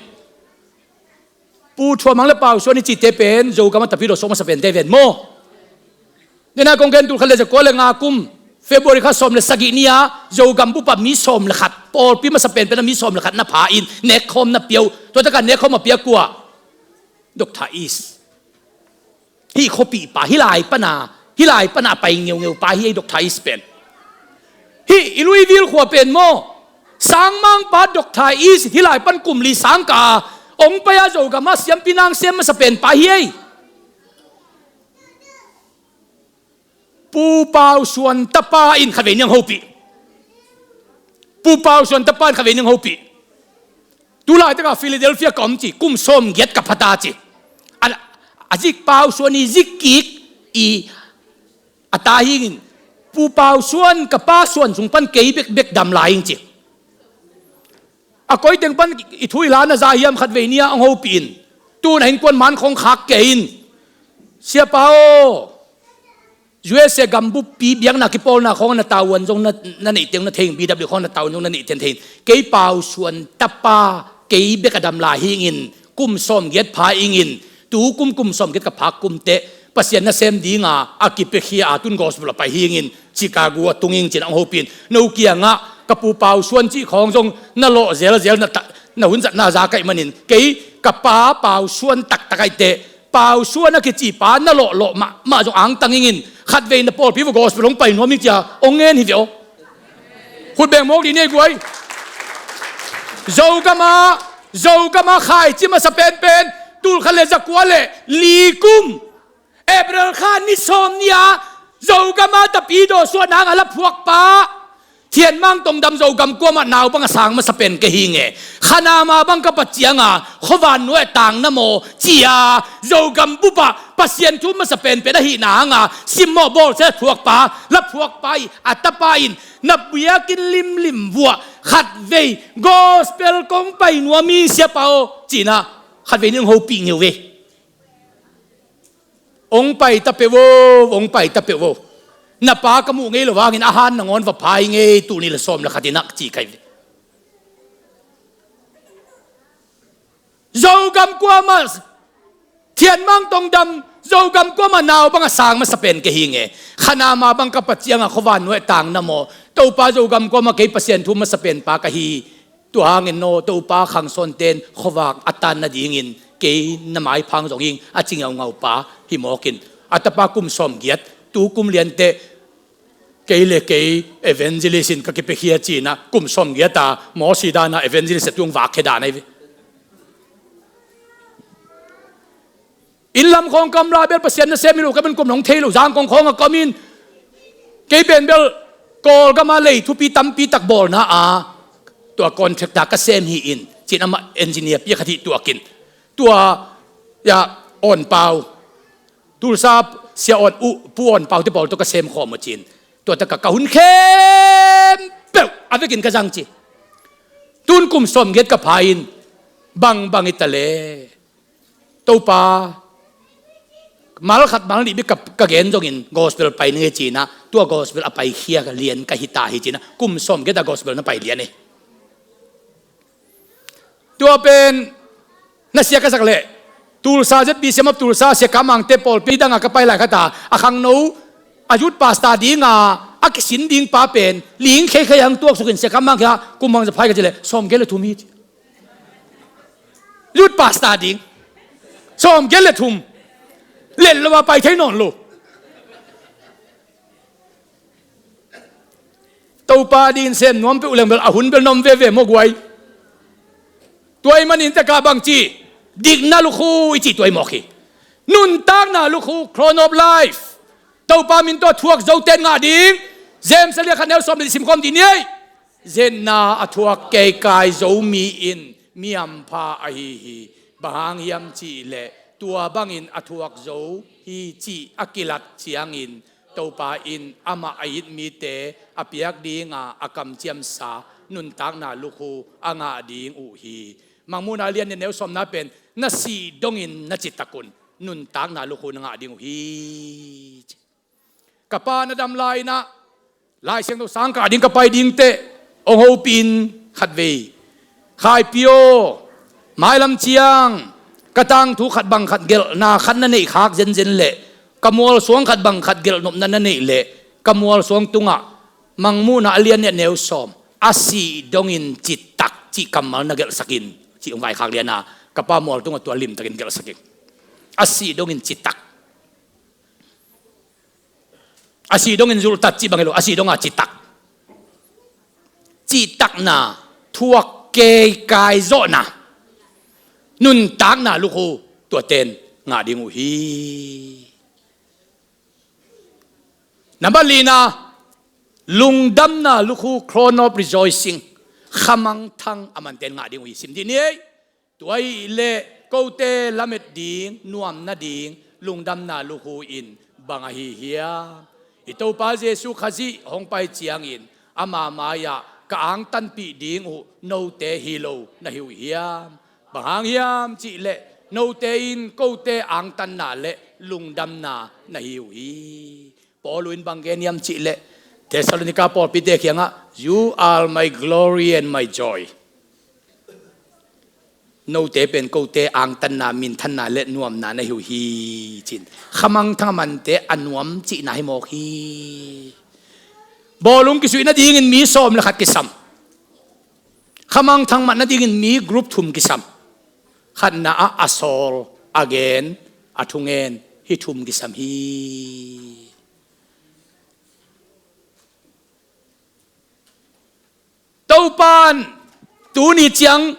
Pu Thua Mang le Pau Suan i cihte pen Zogam a tapidaw suak masa pente ven maw? Nena kong gen tul khat le za kua le nga kum February kha sawm le sagih ni-a Zogam bup ah mi sawm le khat, pawlpi masa penpen a mi sawm le khat na pha in nekkhawm na pia uh. Tua taka nekkhawm a pia kua? Doctor East. Hih khuapihpa, hih lai pana, hih lai pana a pai ngeungeu pa hi ei Doctor East pen. Hih i Louisville khua pen maw? Sangmangpa Doctor East hih lai pan kum li sang ka a hong pai a Zogam a siampi nang sem masa pen pa hi ei. Pu Pau Suan tapa in khatvei ni hong hopih. Pu Pau Suan tapa in khatvei ni hong hopih. Tulai taka Philadelphia ka om ci, kum sawmgiat ka phata ci. A, a zik Pau Suan i zik kik i a ta hingin, Pu Pau Suan ka pa Suan sung pan kei bekbek dam lai hing ci. A koi teng pan i thu i la na za hiam khatvei ni-a hong hopih in. Tun a hing kuan man khong khak kei in. Siapa aw, U S A gam buppi biakna kipawlna khawng na tavuan zong na, na neih teng na thei in, B W khawng na tavuan zong na neih teng thei in. Kei Pau Suan tapa, kei bek a dam lai hingin, kum sawmgiat pha ingin, tu kum kum sawmgiat ka phak kum teh, Pasian nasem dinga a kipiakhia a tun gospel a pai hingin, Chicago a tung ing ci-in hong hopih in. No kiangah ka Pu Pau Suan cih khawng zong na lawh zelzel na ta, na hun zatna za ka hih manin, kei ka pa Pau Suan taktak ahih teh, Pau Suan a kici pa na lawhlawh mahmah zong angtang ingin, khatvei na pawlpi vua gospel hong pai nuam ing ci-a hong ngen hi ve aw. Khut beng mawk dih ni ei guai. Zogam ah, Zogam ah khaici masa penpen, tul khat le za kua le li kum April kha ni sawm ni-a Zogam a tapidaw suahna hanga la phuakpa, Thianmang Tongdam Zogam kuamah nau bang a sang masa pen kei hi nge. Khanama bang ka pat cianga khuavan nuai a tang na maw, ci-a Zogam bupah Pasian thu masa penpen ahihna hanga simmawh bawlsia la phuakpa, la phuakpa i a tapa in na biakinn limlim vuah khatvei gospel kong pai nuam hi siapa aw, ci-in ah khatvei ni hong hopih ngeu ve. Hong pai ta peuh vo, hong pai ta peuh vo. Na pa ka muh ngei lo vangin a han nangawn va phai ngei, tul nih le sawm le khat in ah ka ci kha hi ve. Zogam kuamah, Thianmang Tongdam Zogam kuamah nau bang a sang masa pen kei hi nge. Khanama bang ka pat cianga khuavan nuai a tang na maw, Topa Zogam kuamah kei Pasian thu masa pen pa ka hi. Tua hangin no, Topa khangsawnte in khuavak a tan nadingin kei na maiphang zong ing a ci ngaungau pa hi mawkin, a tapa kum sawmgiat, tu kum liante kei le kei evangelist in ka kipiakhia ci-in ah kum sawmgiat a mawsi dana evangelist a tung vakkhia dan ahi ve. Inn lam khawng ka om lai bel Pasian nasem hi lo ka hi man, kum nong thei lo, Zangkong khawngah ka om in. Kei pen bel Kawlgam a lei thupi tampi tak bawlna a tua contractor ka sem hi in, ci-in amah engineer pi khat hih tuak in. Tua, ya, Awn Pau, Tulsa Sia Awn uh, Pu Awn Pau te pawl tawh ka sem khawm uh ci-in. Tua taka ka hun khempeuh a vekin ka zang ci. Tun kum sawmgiat ka pha in, bangbang hi ta le. Topa, mal khat mal nih bek ka, ka gen zongin gospel pai ning e ci-in ah, tua gospel a paikhia lian ka hi ta hi ci-in ah, kum sawmgiat a gospel na pai lian hi. Tua pen na sia ka sak leh, Tulsa Z B C M of Tulsa, Syakhamangte pawlpi dang a ka pai lai khat a, a khangno, a youth pastor ding a, a kisin ding pa pen ling kheikhei hang tuaksukin Syakhamang khia kum bangzah phai ka cih leh, sawmgiat le thum hi ci. Youth pastor ding. Sawmgiat le thum. Lel lo a pai thei nawn lo. Topa dingin sem nuam peuh leng bel a hun bel na om veve maw guai. Tua ahih manin tua ka bang ci, dikna lukhu i cih tua hi mawk hi. Nuntakna lukhu, crown of life. Topa min tawh thuak zote in ngah ding. James a lian khat neu sawm le nih sim khawm dih ni ei. Zetna a thuak keikai zo mi in mi hampha ahi hi. Bang hang hiam cih leh tua bangin a thuak zo hi cih a kilat ciangin Topa in amah a it mite a piak dinga a kamciamsa nuntakna lukhu a ngah ding uh hi. Mangmuhna a lian nih neu sawmna pen, na sih dongin na citak un, nuntakna lukhu na ngah ding uh hi. Ka pa na dam lai-in ah, Lai Siangtho sang kah ding ka pai ding teh, hong hopih in khatvei. Khaipi aw, mailam ciang ka tangthu khat bang khat gelhna khat na neih khak zenzen leh, ka mualsuang khat bang khat gelh nopna na neih leh, ka mualsuang tungah, Mangmuhna a lian nih neu sawm, a sih dongin citak cih kammal na gelhsak in, cih hong vaikhak lian a, ka pa mual tungah tua limtakin gelhsak in. A sih dongin citak. A sih dongin zulhtat cih bang hi lo, a sih dong a citak. Citakna, thuak keikai zawhna, nuntakna lukhu tuate in ngah ding uh hi. Nambat lina, lungdamna lukhu, crown of rejoicing. Khamangthang a mante in ngah ding uh hi, sim dih ni ei. Tua ahih leh kote lamet ding, nuam nading, lungdamna lukhu in bang ahi hiam? I Topa Jesu Khazih hong pai ciangin ama mai-ah ka angtanpih ding uh note hi lo na hi uh hiam? Bang hang hiam cih leh note in kote angtanna le lungdamna na hi uh hi. Paul in bang gen hiam cih leh, Thessalonica pawlpite kiangah, "You are my glory and my joy." Note pen kote angtanna, minthanna le nuamna na hi uh hi, ci-in. Khamangthang a mante a nuam cihna hi mawk hi. Bawlung kisuih nadingin mi sawm le khat kisam. Khamangthang mat nadingin mi group thum kisam. Khatna ah a sawl, a gen, a thungen, hih thum kisam hi. Topa in tuni ciang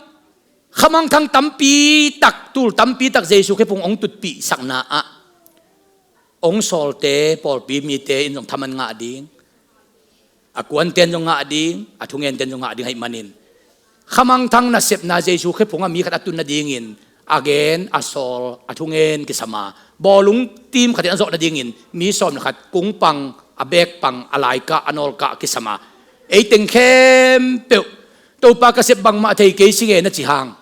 khamangthang tampi tak, tul tampi tak Jesu khephung hong tutpihsakna ah hong sawlte, pawlpi mite in zong thaman ngah ding, a kuante in zong ngah ding, a thungente in zong ngah ding ahih manin, khamangthang nasepna Jesu khephungah mi khat a tun nadingin a gen, a sawl, a thungen kisam a, bawlung team khat in a zawh nadingin mi sawm le khat kungpang, a bekpang, a laikah, a nawlkah kisam a, ei teng khempeuh Topa ka sep bangmah thei kei si nge na ci hang,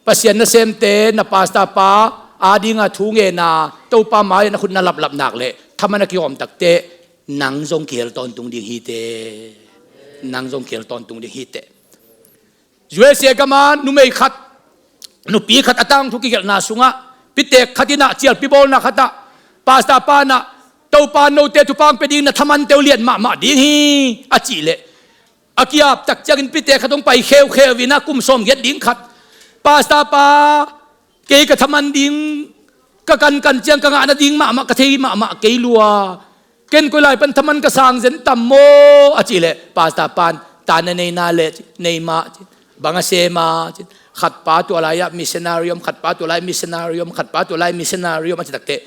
Pasian nasemte, na pastor pa adinga thu ngenna, Topa mai-ah na khut na laplap nak leh thaman a kihawm tak teh, nang zong kihel tawntung ding hi teh. Nang zong kihel tawntung ding hi teh. U S A gam ah numei khat, nupi khat a tangthu kigelhna sungah pitek khat in ah, cialpi bawlna khat ah, pastor pa in ah, "Topa note thupha hong pia ding, na thamante uh lian mahmah ding hi," a cih leh, a ki-ap tak ciangin pitek khat hong pai kheukheu in ah, kum sawmgiat ding khat, "Pastor pa, kei ka thaman ding, ka kankan ciang ka ngah nading mahmah ka thei mahmah kei lua. Ken koi lai pan thaman ka sang zen tam maw?" a cih leh, pastor pa in, "Ta na nei na leh," ci, "Nei mah," ci, "Bang a sem a?" ci, "Khat pa tua lai-ah missionary om, khat pa tua lai missionary om, khat pa tua lai missionary om," a cih tak teh,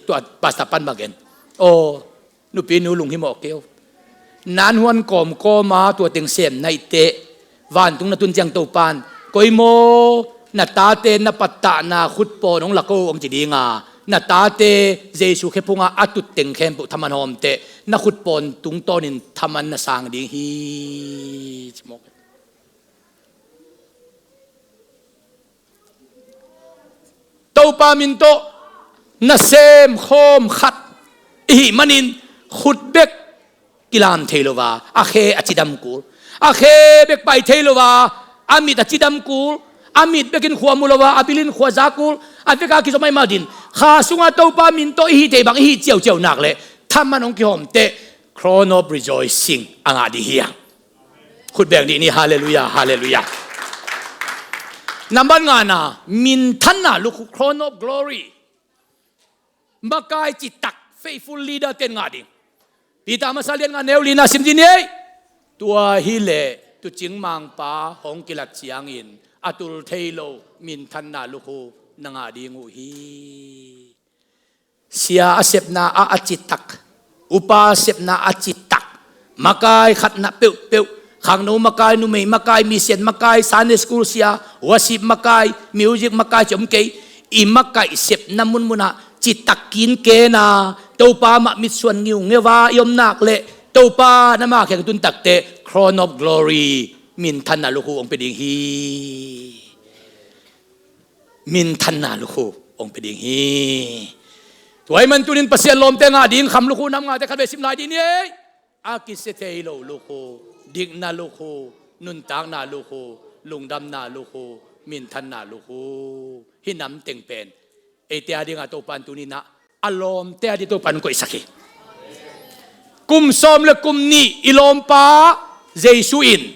tua pastor pa in bang gen? "Aw, nupinu, lunghimawh kei o. Nan huan kawmkawm a tua teng sem na hih teh, vantung na tun ciang Topa in, 'Koi maw, na tate na pattahna khutpawn hong lak o,' hong ci ding a, na tate Jesu khephungah a tut teng khempeuh thaman hawm teh, na khutpawn tungtawnin thaman na sang ding hi," ci mawk. Topa min tawh nasem khawm khat i hih manin khut bek kilam thei lo a, a khe a cidam kul. A khe bek pai thei lo a, a mit a cidam kul. A mit bekin khua mu lo a, a bilin khua za kul. A veka kizom ahih manin kha sunga Topa min tawh i hih theih bang i hih ciauciau nak leh thaman hong kihawm teh, crown of rejoicing a ngah ding hi hang. Khut beng dih ni, halleluiah, halleluiah. Nambat ngana, minthanna lukhu, crown of glory. Makai citak, faithful leader ten ngah ding. Peter masa lian nga neu lina sim dih ni ei. Tua hileh tuucing mangpa hong kilak ciangin a tul thei lo minthanna lukhu na ngah ding uh hi. Sia a sepna ah a citak, upa sepna a citak, makai khatna peuhpeuh, khangno makai, numei makai, mission makai, Sunday school sia, worship makai, music makai ci om kei. I makai sepna munmunah citak kinken a, Topa mah mitsuan ngiungeu a i om nak leh Topa na ma kheng tun takteh crown of glory, minthanna lukhu hong pia ding hi. Minthanna lukhu hong pia ding hi. Tua ahih man tunin Pasian lawmte ngah ding kham lukhu nam ngate khat vei sim lai dih ni ei. A kisia thei lo lukhu, dikna lukhu, nuntakna lukhu, lungdamna lukhu, minthanna lukhu. Hih nam teng pen eite a dingah Topa in tuninah a lawmte a ding Topa in koihsak hi. Kum sawm le kum nih i lawmpa Jesu in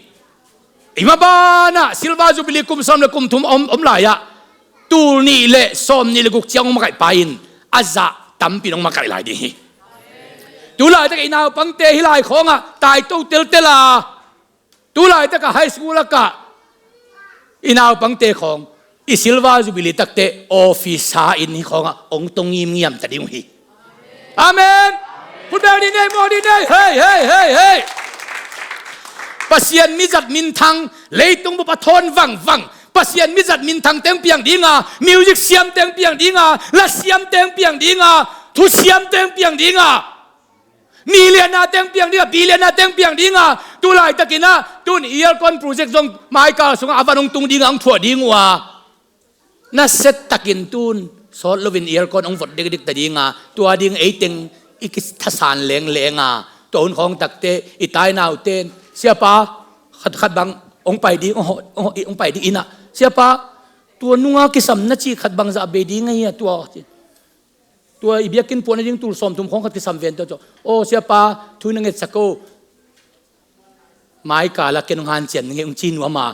i mabanah Silver Jubilee kum sawm le kum thum om, om lai-ah tul nih le sawm nih le guk ciang hong makaihpa in a zah tampi in hong makaih lai ding hi. Tulaitak i naupangte hih lai khawngah taito teltel a, tulaitak a high school a kah i naupangte khawng i Silver Jubilee takteh office sa in hih khawngah hong tong ngimngiam ta ding uh hi. Amen. Khut beng dih ni ei, muak dih ni ei. Hei, hei, hei, hei. Pasian mizat minthang, leitung bup a thawn vangvang Pasian mizat minthang teng piang dinga, music siam teng piang dinga, la siam teng piang dinga, thu siam teng piang dinga, millionaire teng piang dinga, billionaire teng piang dinga, tulaitakinah tun aircon project zong maikal sungah a van hong tung dinga hong thuah ding uh a, nasia takin tun sawt loin aircon hong vot dikdik ta dinga, tua ding ei teng i kithasan lengleng a, tua hun khawng takteh i tainaute in, siapa, khat, khat bang hong pai ding, hong, hong, hong pai ding innah, siapa, tua nunga kisam na cih khat bangzah bei ding ahi a tua, tua i biakinn puahna ding tul sawmthum khawng khat kisam ven tua, aw siapa, thu na ngetsak o. Maikal a ken hong hanciam ngei hong ci nuam a,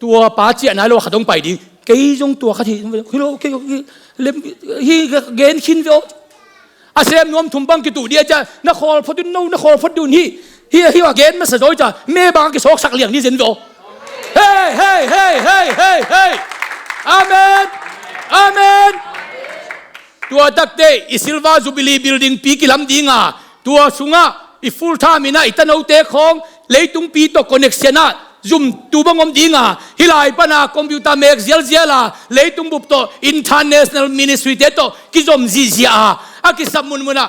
tua pa ciah nai lo a khat hong pai ding. Kei zong tua khat hi, hi lo, kei, kei, lem, hi gen khin ve aw. A sem nuam thum bang kituh dia cia, na khawl phot un no, na khawl phot dun hi. Hi, hi a gen masa zaw cia, me bang a kisawksak liang ni zen ve aw. Hei, hei, hei, hei, hei, hei. Amen. Amen. Tua takteh i Silver Jubilee building pi kilam dinga, tua sungah i full time inah i tanote khawng leitung pi tawh connection ah zumtu bang om dinga, hih lai pana computer mek zialzial a, leitung bup tawh international ministry te tawh kizom zihziah a, a kisap munmunah,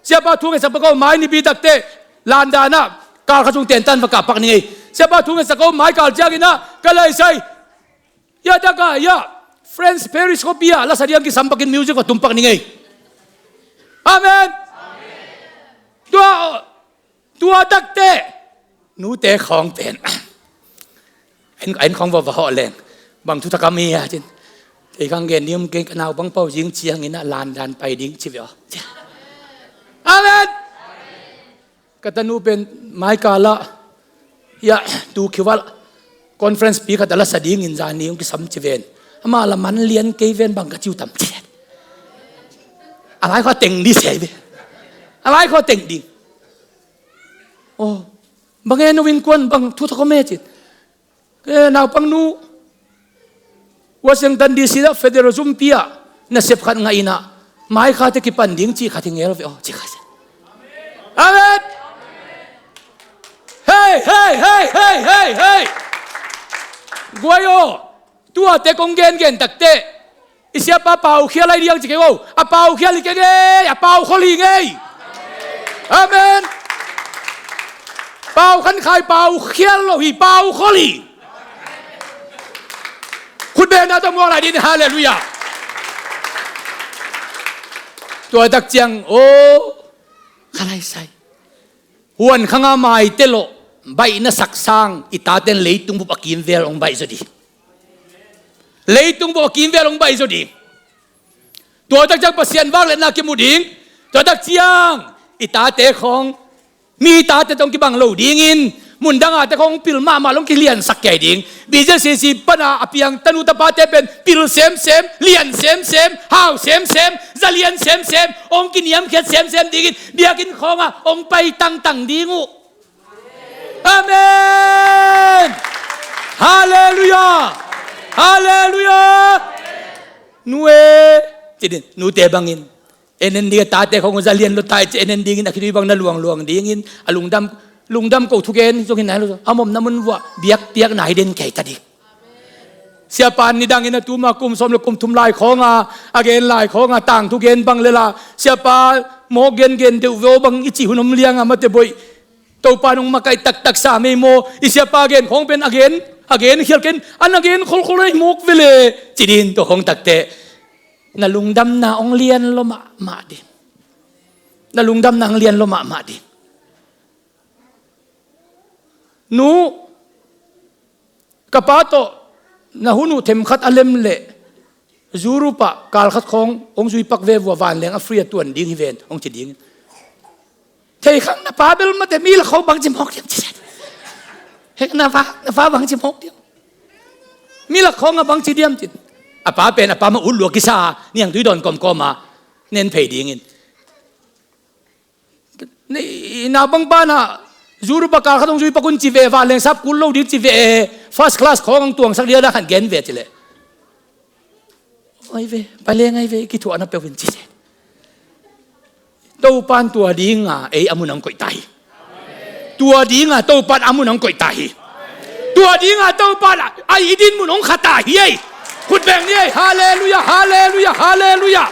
siapa thu ngetsak pak o, mai nipi takteh landanah kal kha sung tentan va kah pak ni ngei. Siapa thu ngetsak o, mai kal cianginah ka laisai. Hiah taka, hiah French Paris khuapi ah lasa ding kisam pakin music va tum pak ni ngei. Amen. Tua, tua takteh nute khawng pen a inn khawng va va hawh leng, bang thuthak a mi a cin, kei khang gen ding om kei, ka naupang pau zing cianginah landan pai ding ci ve aw. Amen. Ka tanu pen maikal ah, hiah, tu khiual conference pi khat a lasa dingin zani hong kisam ci ven. Amah la man lian kei ven, bang ka ciu tam ci. A lai khua teng ding sei ve. A lai khua teng ding. Oh, bang e no innkuan bang thu thak om e ci. Eh, naupangnu Washington D C ah federal zumpi ah nasep khat ngah inah, maikhate kipan ding cih khat hi ngel ve aw, cih khat. Amen. Hei, hei, hei, hei, hei, hei. Guai aw, tuate kong gengen takteh i siapa paukhial lai diang ci kei aw. A paukhial hi kei ngei, a paukhol hi ngei. Amen. Paukhan khai paukhial lo hi, paukhol hi. Khutbetna tawh muak lai dih ni, halleluiah. Tua tak ciang, aw, kha lai sai. Huan khanga maite lawh baih na sak sang i taten leitung bup a kimvel hong baih zaw ding. Leitung bup a kimvel hong baih zaw ding. Tua tak ciang Pasian vangliatna kimu ding. Tua tak ciang i tate khawng, mi tate tawh hong kibang lo dingin, mundang a te khawng hong pil mahmah lo, hong kiliansak kei ding. B J C C pana a piang tanu tapate pen pil semsem, lian semsem, hau semsem, za lian semsem, hong kiniamkhiat semsem dingin biakinn khawngah hong pai tangtang ding uh. Amen. Halleluiah. Halleluiah. Nu e, ci ding, nute bangin en en ding, a tate khawng za lian lo tai ci, en en dingin a khitui bang na luangluang dingin, a lungdam, lungdam ko thugen zong hi nai lo, a mawhna mun vuah biakpiakna hi den kei ta ding. Siapa nidangin a tuma kum sawm le kum thum lai khawnga a gen lai khawnga tangthu gen bang lela, siapa mawk gengen deuh veo bang i cih hun om lianga mate boih. Topa nong makaih taktak sa mei maw? I siapa gen khawng pen a gen, a gen khial ken, an a gen kholkhol a i mawk vele, ci ding. Tua khawng takte na lungdamna hong lian lo mahmah ding. Na lungdamna hong lian lo mahmah ding. Nu, ka pa tawh na hun uh themkhat a lem leh, Europe ah kalkhat khawng hong zuipak ve vua, vanleng a free a tuan ding hi ven, hong ci ding. Thei khang na pa bel mate mi lak khawng bangci mawk diam ci. Hek na pa, na pa bangci mawk diam. Mi lak khawng a bangci diam ci. A pa pen a pa ma ut lua kisa, niangtui dawn kawmkawm a nen phei dingin. Ni, naupang pa na Europe ah kalkhat hong zuipak un ci ve, vanleng sap kul lo ding ci ve, first class khawng hong tuangsak ding a, dah khan gen ve ci leh, ai ve, paleng ai ve, i kithuahna peuh in ci ve. Topan tua dinga ei a mun hong koih ta hi. Tua dinga Topan a mun hong koih ta hi. Tua dinga Topan a i din mun hong kha ta hi ei. Khut beng ni ei. Halleluiah, halleluiah, halleluiah.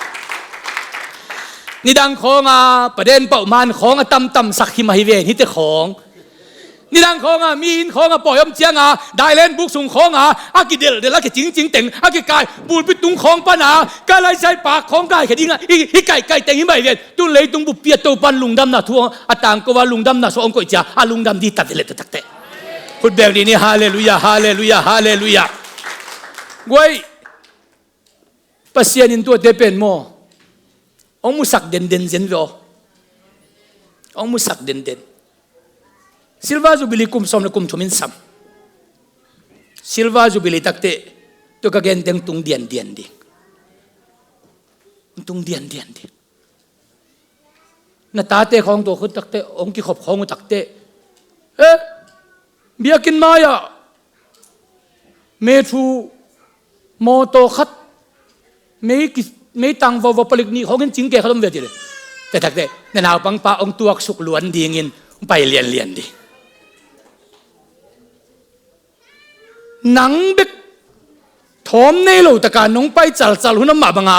Nidang khawnga paden pauh man khawng a tamtamsak hi mah hi ven, hite khawng. Nidang khawnga mi inn khawnga pawi om cianga dailen buk sung khawnga a kidelhdel a kicingcing teng a kikai pulpit tung khawng pana ka laisai pak khawng kaikhia dinga i, i kaihkaih teng hi mah hi ven. Tun leitung buppi a Topan lungdamna thu a tangko a lungdamna suah hong koih cia a lungdam dih ta vele takte. Khut beng dih ni. Halleluiah, halleluiah, halleluiah. Guai, Pasian in tuate pen maw, hong musak denden zen ve aw. Hong musak denden. Silver Jubilee kum sawm le kum thum in sam. Silver Jubilee takte tua ka gen teng tung diandian ding. Tung diandian ding. Na tate khawng tua khut takte, hong kikhop khawng uh takte, eh, biakinn mai-ah methu mawtaw khat mei ki, mei tang vova palik nih khawngin cingke khat om ve ti le. Te takte na naupangpa hong tuaksuk luan dingin hong pai lianlian ding. Nang bek thawm nei lo taka nong pai calcal hun a mah banga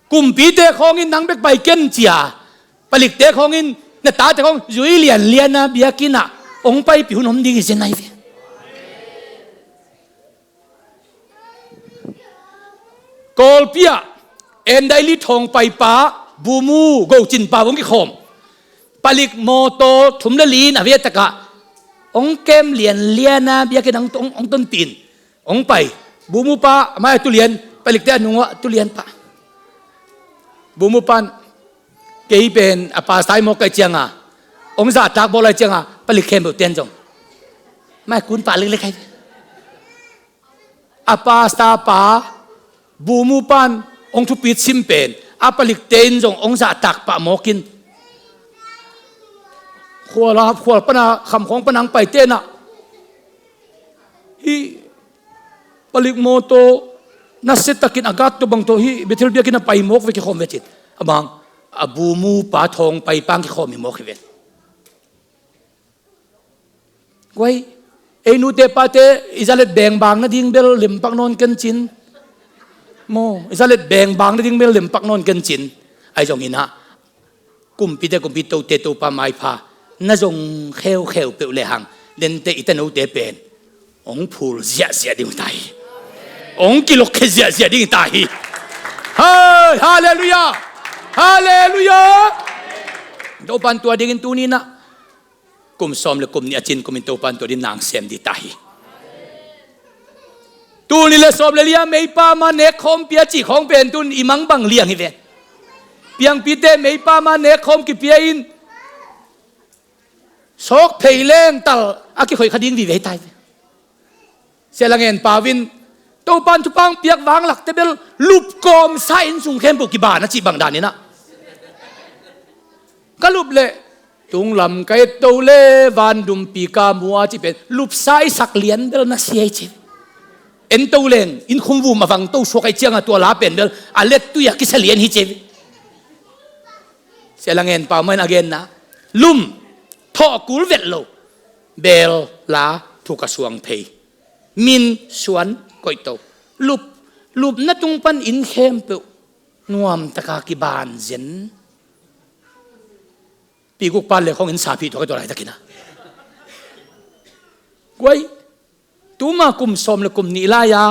kumpite khawngin nang bek pai ken cia, palikte khawngin na tate khawng zui lianliana biakinnah hong paipih hun om ding hi zen ai ve. Kawlpi ah Endaili thawngpaipa, Bumu Gocinpa hong kikhawm. Palik mawtaw thum le li in a ve takah hong kem lianliana biakinn hong, hong, hong tonpihin hong pai. Bumupa a mai-ah tulian, palikte a nungah tulianpa. Bumupan kei pen a pastor i mawk kai cianga hong zahtak bawl lai cianga palik khempeuh ten zong mai kunpa leklek ai. A pastor pa Bumupan hong thupit sim pen a palikte in zong hong zahtak pah mawkin khual a, khual pana khamkhawng pana hong pai tenah hih palik mawtaw nasiatakin a gat tawh bang tawh hih Bethel biakinn a pai mawk ve kikhawm ve cin. A bang a Bumupa thawngpaipa hong kikhawm hi mawk hi ven. Guai, ei nute pate i zalet bengbang nading bel lempak nawn kencin. Maw, i zalet bengbang nading bel lempak nawn kencin. Ahi zongin ah kumpite kumpi, tote Topa maipha na zong kheukheu peuh lehang dente i tanote pen hong phul ziahziah ding uh ta hi. Hong kilokkhia ziahziah ding hi ta hi. Hai, halleluiah. Halleluiah. Topan tua dingin tuni-in ah kum sawm le kum nih a cin kumin Topan tua dingin na sem ding ta hi. Tul nih le sawm le li-a meipa ma nek khawm pia cih khawng pen tun i mang bang liang hi ve. Piangpite meipa ma nek khawm kipia in sawk phei leng tal a kikhoih kha ding vive hi ta hi ve. Sia la ngen pau in Topan thupha piak vang lakte bel lupkawmsa inn sung khempeuh kiban a cih bang danin ah ka lup leh tunglam ka et to le vandumpi ka mu a cih pen lupsa i sak lian bel na sia hi ci. En to leng inn khum vum a vang to suak ahih ciangin tua la pen bel a lettui a kisa lian hi ci. Sia la ngen pau mah in a genna lum thawh kul vet lo bel la thuk a suang phei min suan koih to lup lupna tung pan inn khempeuh nuamtaka kiban zen. Pi guk pat le khawng in sa phih tuak a tua laitakin ah guai. Tuma kum sawm le kum nih lai-a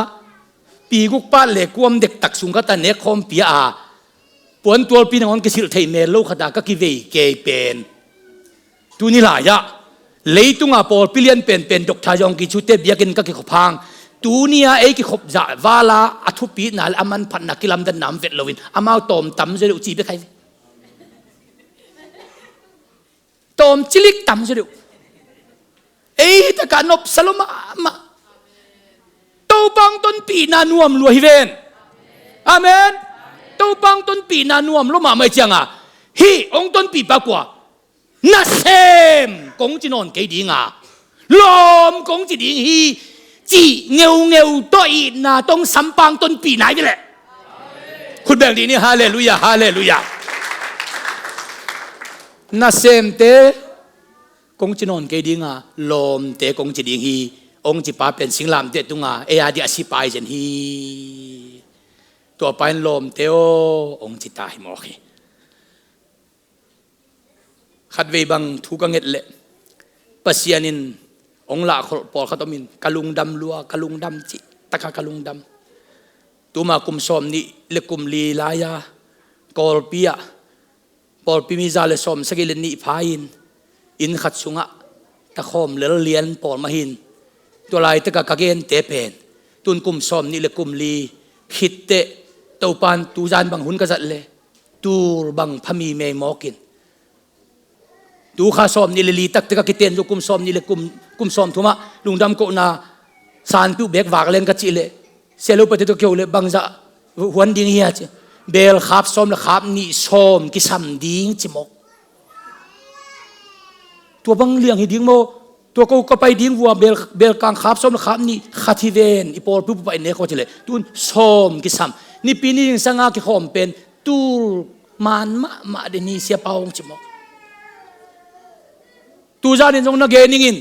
pi guk pat le kuam dektak sung khat a nek khawm pia a puantualpi nangawn kisilh thei mel lo khat a ka kivei kei pen tuni lai-ah leitunga pawlpi lian penpen Doctor Yawng Ki Chute biakinn ka kikhop hang tuni-a ei kikhop zah vala a thupitna le a manphatna kilamdanna om vet loin amau tawm tam zaw deuh ci bek hi. Tawm cilik tam zaw deuh. Ei takah nopsa lo mahmah. Topa hong tonpihna nuam lua hi ven. Amen. Topa hong tonpihna nuam lo mahmah ahih cianga hih hong tonpih pa kua? Nasem kong ci nawn kei dinga lawm kong ci ding hi. Cih ngeungeu tawh itna tawh hong sam pa hong tonpihna hi ve leh. Khut beng dih ni. Halleluiah, halleluiah. Nasemte kong ci nawn kei dinga lawmte kong ci ding hi. Hong ci pa pen singlamteh tunga ei a dih a si pa hi zen hi. Tua pa in lawmte aw hong ci ta hi mawk hi. Khatvei bang thu ka nget leh Pasian in hong lahkholh pawlkhat om in ka lungdam lua, ka lungdam cih taka ka lungdam. Tuma kum sawm nih le kum li lai-a Kawlpi ah pawlpi mi za le sawm sagih le nih pha in inn khat sungah takhawm lel lian pawl mah hi in tua laitakah ka gente pen tun kum sawm nih le kum li khit teh Topan tuzan bang hun ka zat le tul bang pha mi mei mawk in tu kha sawm nih le li takte ka kiten zo kum sawm nih le kum, kum sawm thumah lungdam kohna sanpiuh bek vak leng ka cih leh sia lo pate tawh keu leh bangzah huan ding hi a ci. Bel khap sawm le khap nih sawm kisam ding ci mawk. Tua bang liang hi ding maw? Tua ko ka pai ding vua bel, belkang khap sawm le khap nih khat hi ven i pawlpi bupa in nek aw ci leh tun sawm kisam. Nipi ni zingsanga kikhawm pen tul man mahmah de ni sia pa hong ci mawk. Tuzan in zong na gen ning in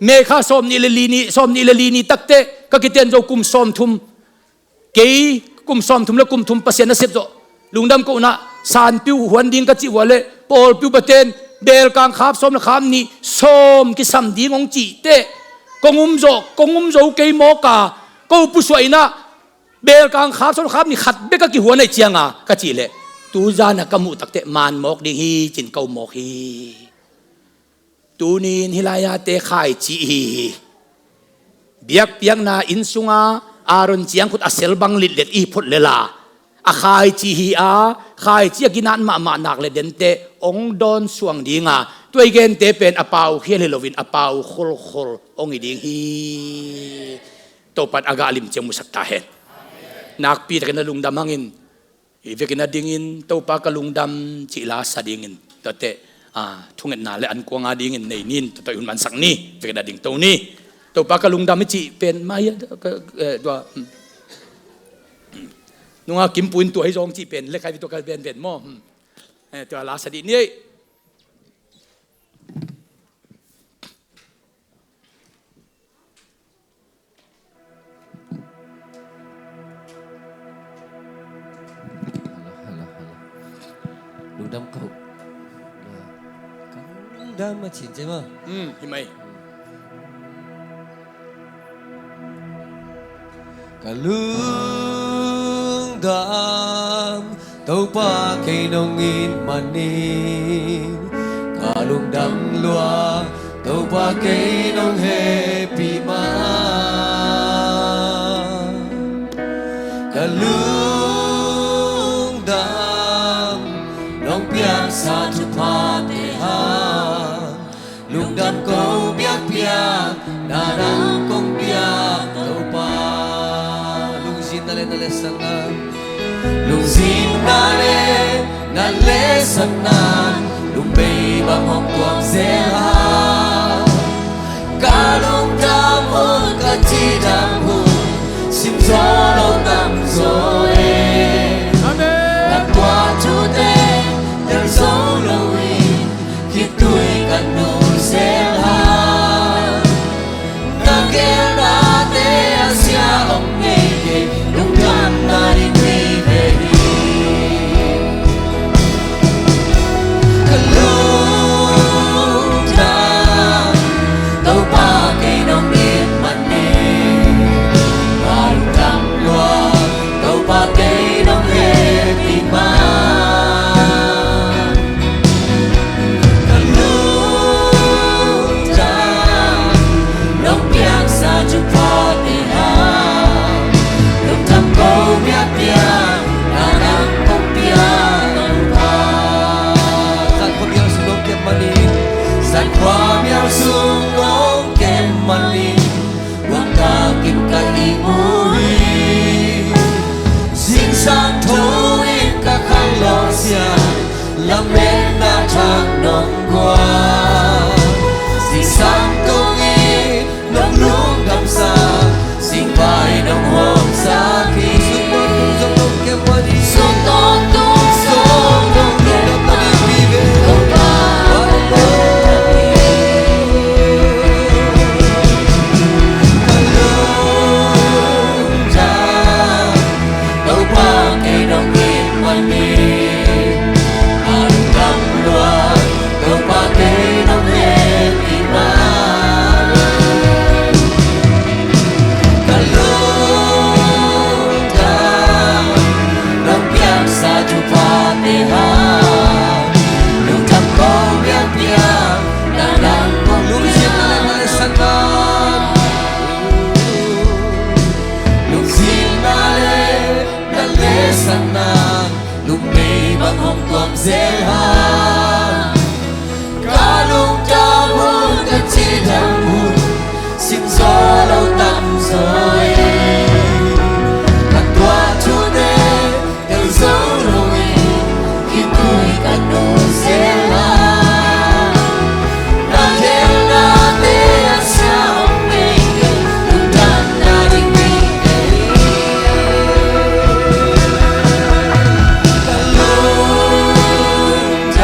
May kha sawm nih le li ni, sawm nih le li ni takte ka kiten zo kum sawm thum. Kei kum sawm thum le kum thum Pasian na sep zawh lungdam kohna sanpiuh huan ding ka cih vua le pawlpiu paten belkang khap sawm le khap nih sawm kisam ding hong cih teh kong um zawh, kong um zo kei mawk a ko pusuah in ah belkang khap sawm le khap nih khat bek a kihuan ahih cianga ka cih leh tuzan a ka muh takteh man mawk ding hi cin ko mawk hi. Tuni in hih lai-ate khaici ihi hi. Biakpiakna inn sunga Aaron ciangkhut a sel bang litlet ihi phot lela a khaici hi a, khaici a ginat mahmah nak le dente hong dawn suang dinga tua i gente pen a pau khial hi loin a pau kholkhol hong hi ding hi. Topan a gah lim ciang musak ta hen. Nakpi takin a lungdam hangin i vekin a dingin Topa ka lungdam cih la sa dingin tuate, ah, thungetna le an kuanga dingin nei nin tuate hun mansak ni vekin a ding to ni. Topa ka lungdam i cih pen ma hi a, ka, eh, tua, hmm. Nunga kimpuin tua hi zong cih pen le khai vi tua ka ben ben maw, hmm. Eh, tua la sa dih ni ei. Hala, hala, hala. Lungdam ko. Ka lungdam a cin cema. Hmm, hi mai. Ka lung Dam, Topa kei nong it manin ka lungdam lua, Topa kei nong hehpih ma. Ka lungdam, nong piaksa thuphate hang lungdam ko biakpiak, na nang kong piak Topa. Lungzinna le na lesanna, lungzinna le na lesanna, lungbeibang hong tuam zel hang. Ka lungdam hun, ka cidam hun, sim zo lo tam zaw e. Amen. Na tuah thute tel zo lo in, khitui ka nu zel hang. Na gelnate a sia om ngeingei, lungdamna ding vive hi. Ka lungdam, Topa kei nong it manin ka lungdam lua, Topa kei nong hehpih ma. Ka lungdam, nong piaksa thuphate hang lungdam ko biakpiak, na nang kong piak Topa. Zan khua mial sung nong kem manin, zan khua mial sung nong kem manin, buang takin ka ihmu hi. Zingsang tho in ka khanglo sia, lametna thak nong guan. Zingsang tungin nong lungdamsa, zingvai nong hawmsak hi. Sun tawntung zong nong kem manin, Topa. Ka lungdam, Topa kei nong it manin ka lungdam lua, Topa kei nong hehpih ma. Ka lungdam, nong piaksa thuphate hang lungdam ko biakpiak, na nang kong piak. Lungzinna le na lesanna, lungbeibang hong tuam zel hang. Ka lungdam hun, ka cidam hun, sim zo lo tam zaw e. Ka tuah thute tel zo lo in, khitui ka nu zel hang. Na gelnate a sia om ngeingei, lungdamna ding vive hi. Ka lungdam,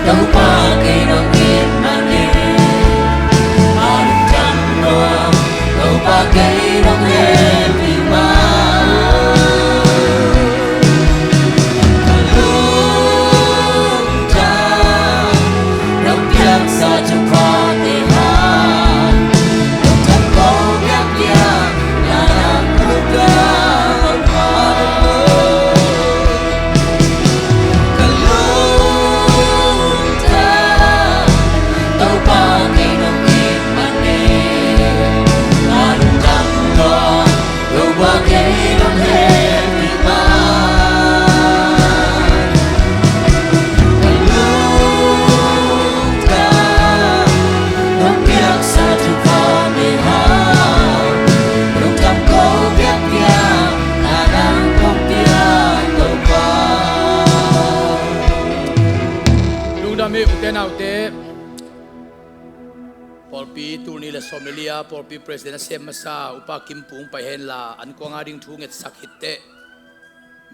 Topa kei nong it manin ka lungdam lua, Topa kei nong hehpih ma. Ka lungdam, nong piaksa thuphate hang lungdam ko biakpiak, na nang kong piak Topa. Ka lungdam, Topa kei nong it manin ka lungdam lua, Topa kei nong hehpih ma. Ka lungdam, nong piaksa thuphate hang lungdam ko biakpiak, na nang kong piak Topa. Lungdam hi, ute naute. Pawlpi tul nih le sawm le li a pawlpi president a sem masa Upa Kim Pung pai henla, ankuang a ding thu ngetsak hi teh,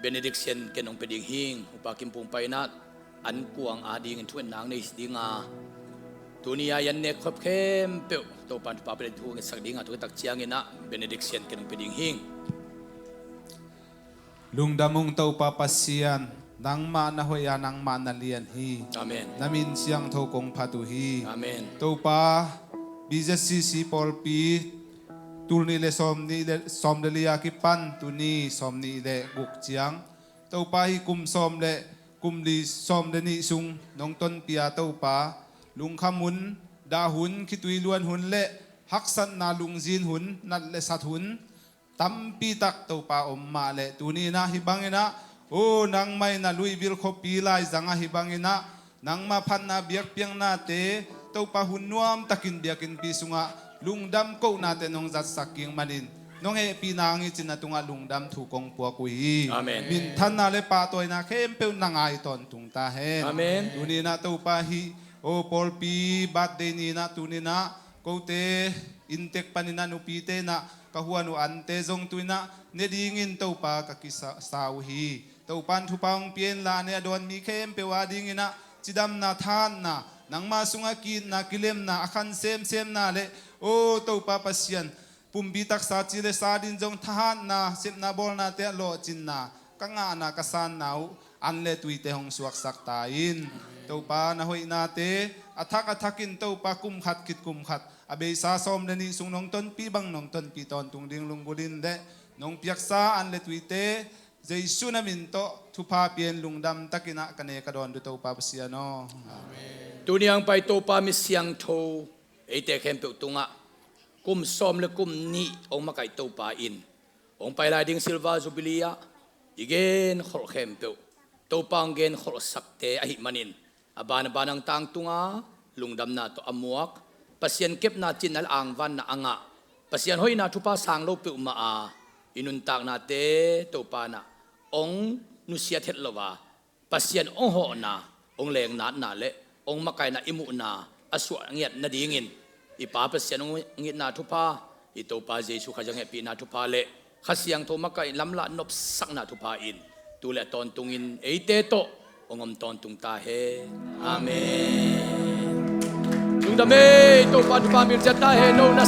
benediction ken hong pia ding hing. Upa Kim Pung pai inah ankuang a dingin thu ngetna hong nei ding a, tuni a i an nek khop khempeuh Topa in thupha pia in thu ngetsak ding a, thu nget tak ciangin ah benediction ken hong pia ding hing. Lungdam ung Topa Pasian, nangmah na hoih a, nangmah na lian hi. Amen. Na min siangtho kong phat uh hi. Amen. Topa, B Z C C pawlpi Tul nih le sawm nih le sawm le li a kipan tuni sawm nih le guk ciang, Topa, hih kum sawm le kum li sawm le nih sung nong tonpih a Topa, lungkham hun, dah hun, khitui luan hun le haksatna lungzin hun, nat le sat hun tampi tak Topa om mah leh, tuni in ah hih bangin ah, o, nangmah in ah Louisville khuapi laizang ah hih bangin ah nangmah phatna biakpiaknate Topa hun nuamtakin biakinnpi sungah lungdam kohnate nong zatsak kik manin, nong hehpihna hang i cih na tungah lungdam thu kong puak uh hi. Amen. Minthanna le pahtawina khempeuh nang a i tawntung ta hen. Amen. Tuni in ah Topa, hih, o, pawlpi birthday ni in ah tuni in ah kote inntek panin ah nupite in ah ka huan uh ante zong tu in ah ne dingin Topa ka kisa sa uh hi. Topa in thupha hong pia inla, a ne a dawn mi khempeuh a dingin ah cidamna, thahatna, nangma sungah ki-itna, kilemna, a khan semsemna le, o Topa Pasian, pumpi taksa ci le sa din zong thahatna, sepna bawlnate ah lawhcinna, ka ngahna, ka sanna uh an le tuite hong suaksak ta in. Topa, na hoihnate a thak a thakin Topa, kum khat khit kum khat, a beisa sawm le nih sung nong tonpih bang nong tonpih tawntung ding lunggulh in le, nong piaksa an le tuite Jesu na min tawh thupha pia in, lungdam takin ah ka ne ka dawn uh Topa Pasian aw. Amen. Tuni hong pai Topa, mi siangtho eite khempeuh tungah kum sawm le kum nih hong makaih Topa in, hong pai lai ding Silver Jubilee ah i genkholh khempeuh Topa hong genkholhsakte ahih manin, a ban a ban hong tangtung a, lungdamna tawh a muak, Pasian kepna, cinna le angvanna a ngah, Pasian hoihna thupha sang lo peuhmah a, i nuntaknate Topa in ah hong nusiat het lo a, Pasian hong hawhna, hong lengnatna le hong makaihna i muhna a suah ngiat nadingin, i Pa Pasian hong itna thupha, i Topa Jesu Khazih hehpihna thupha le Kha Siangtho makaih lamlah nopsakna thupha in tu le a tawntungin eite tawh hong om tawntung ta hen. Amen. Lungdam ei, Topa thupha hong pia ciat ta hen. No na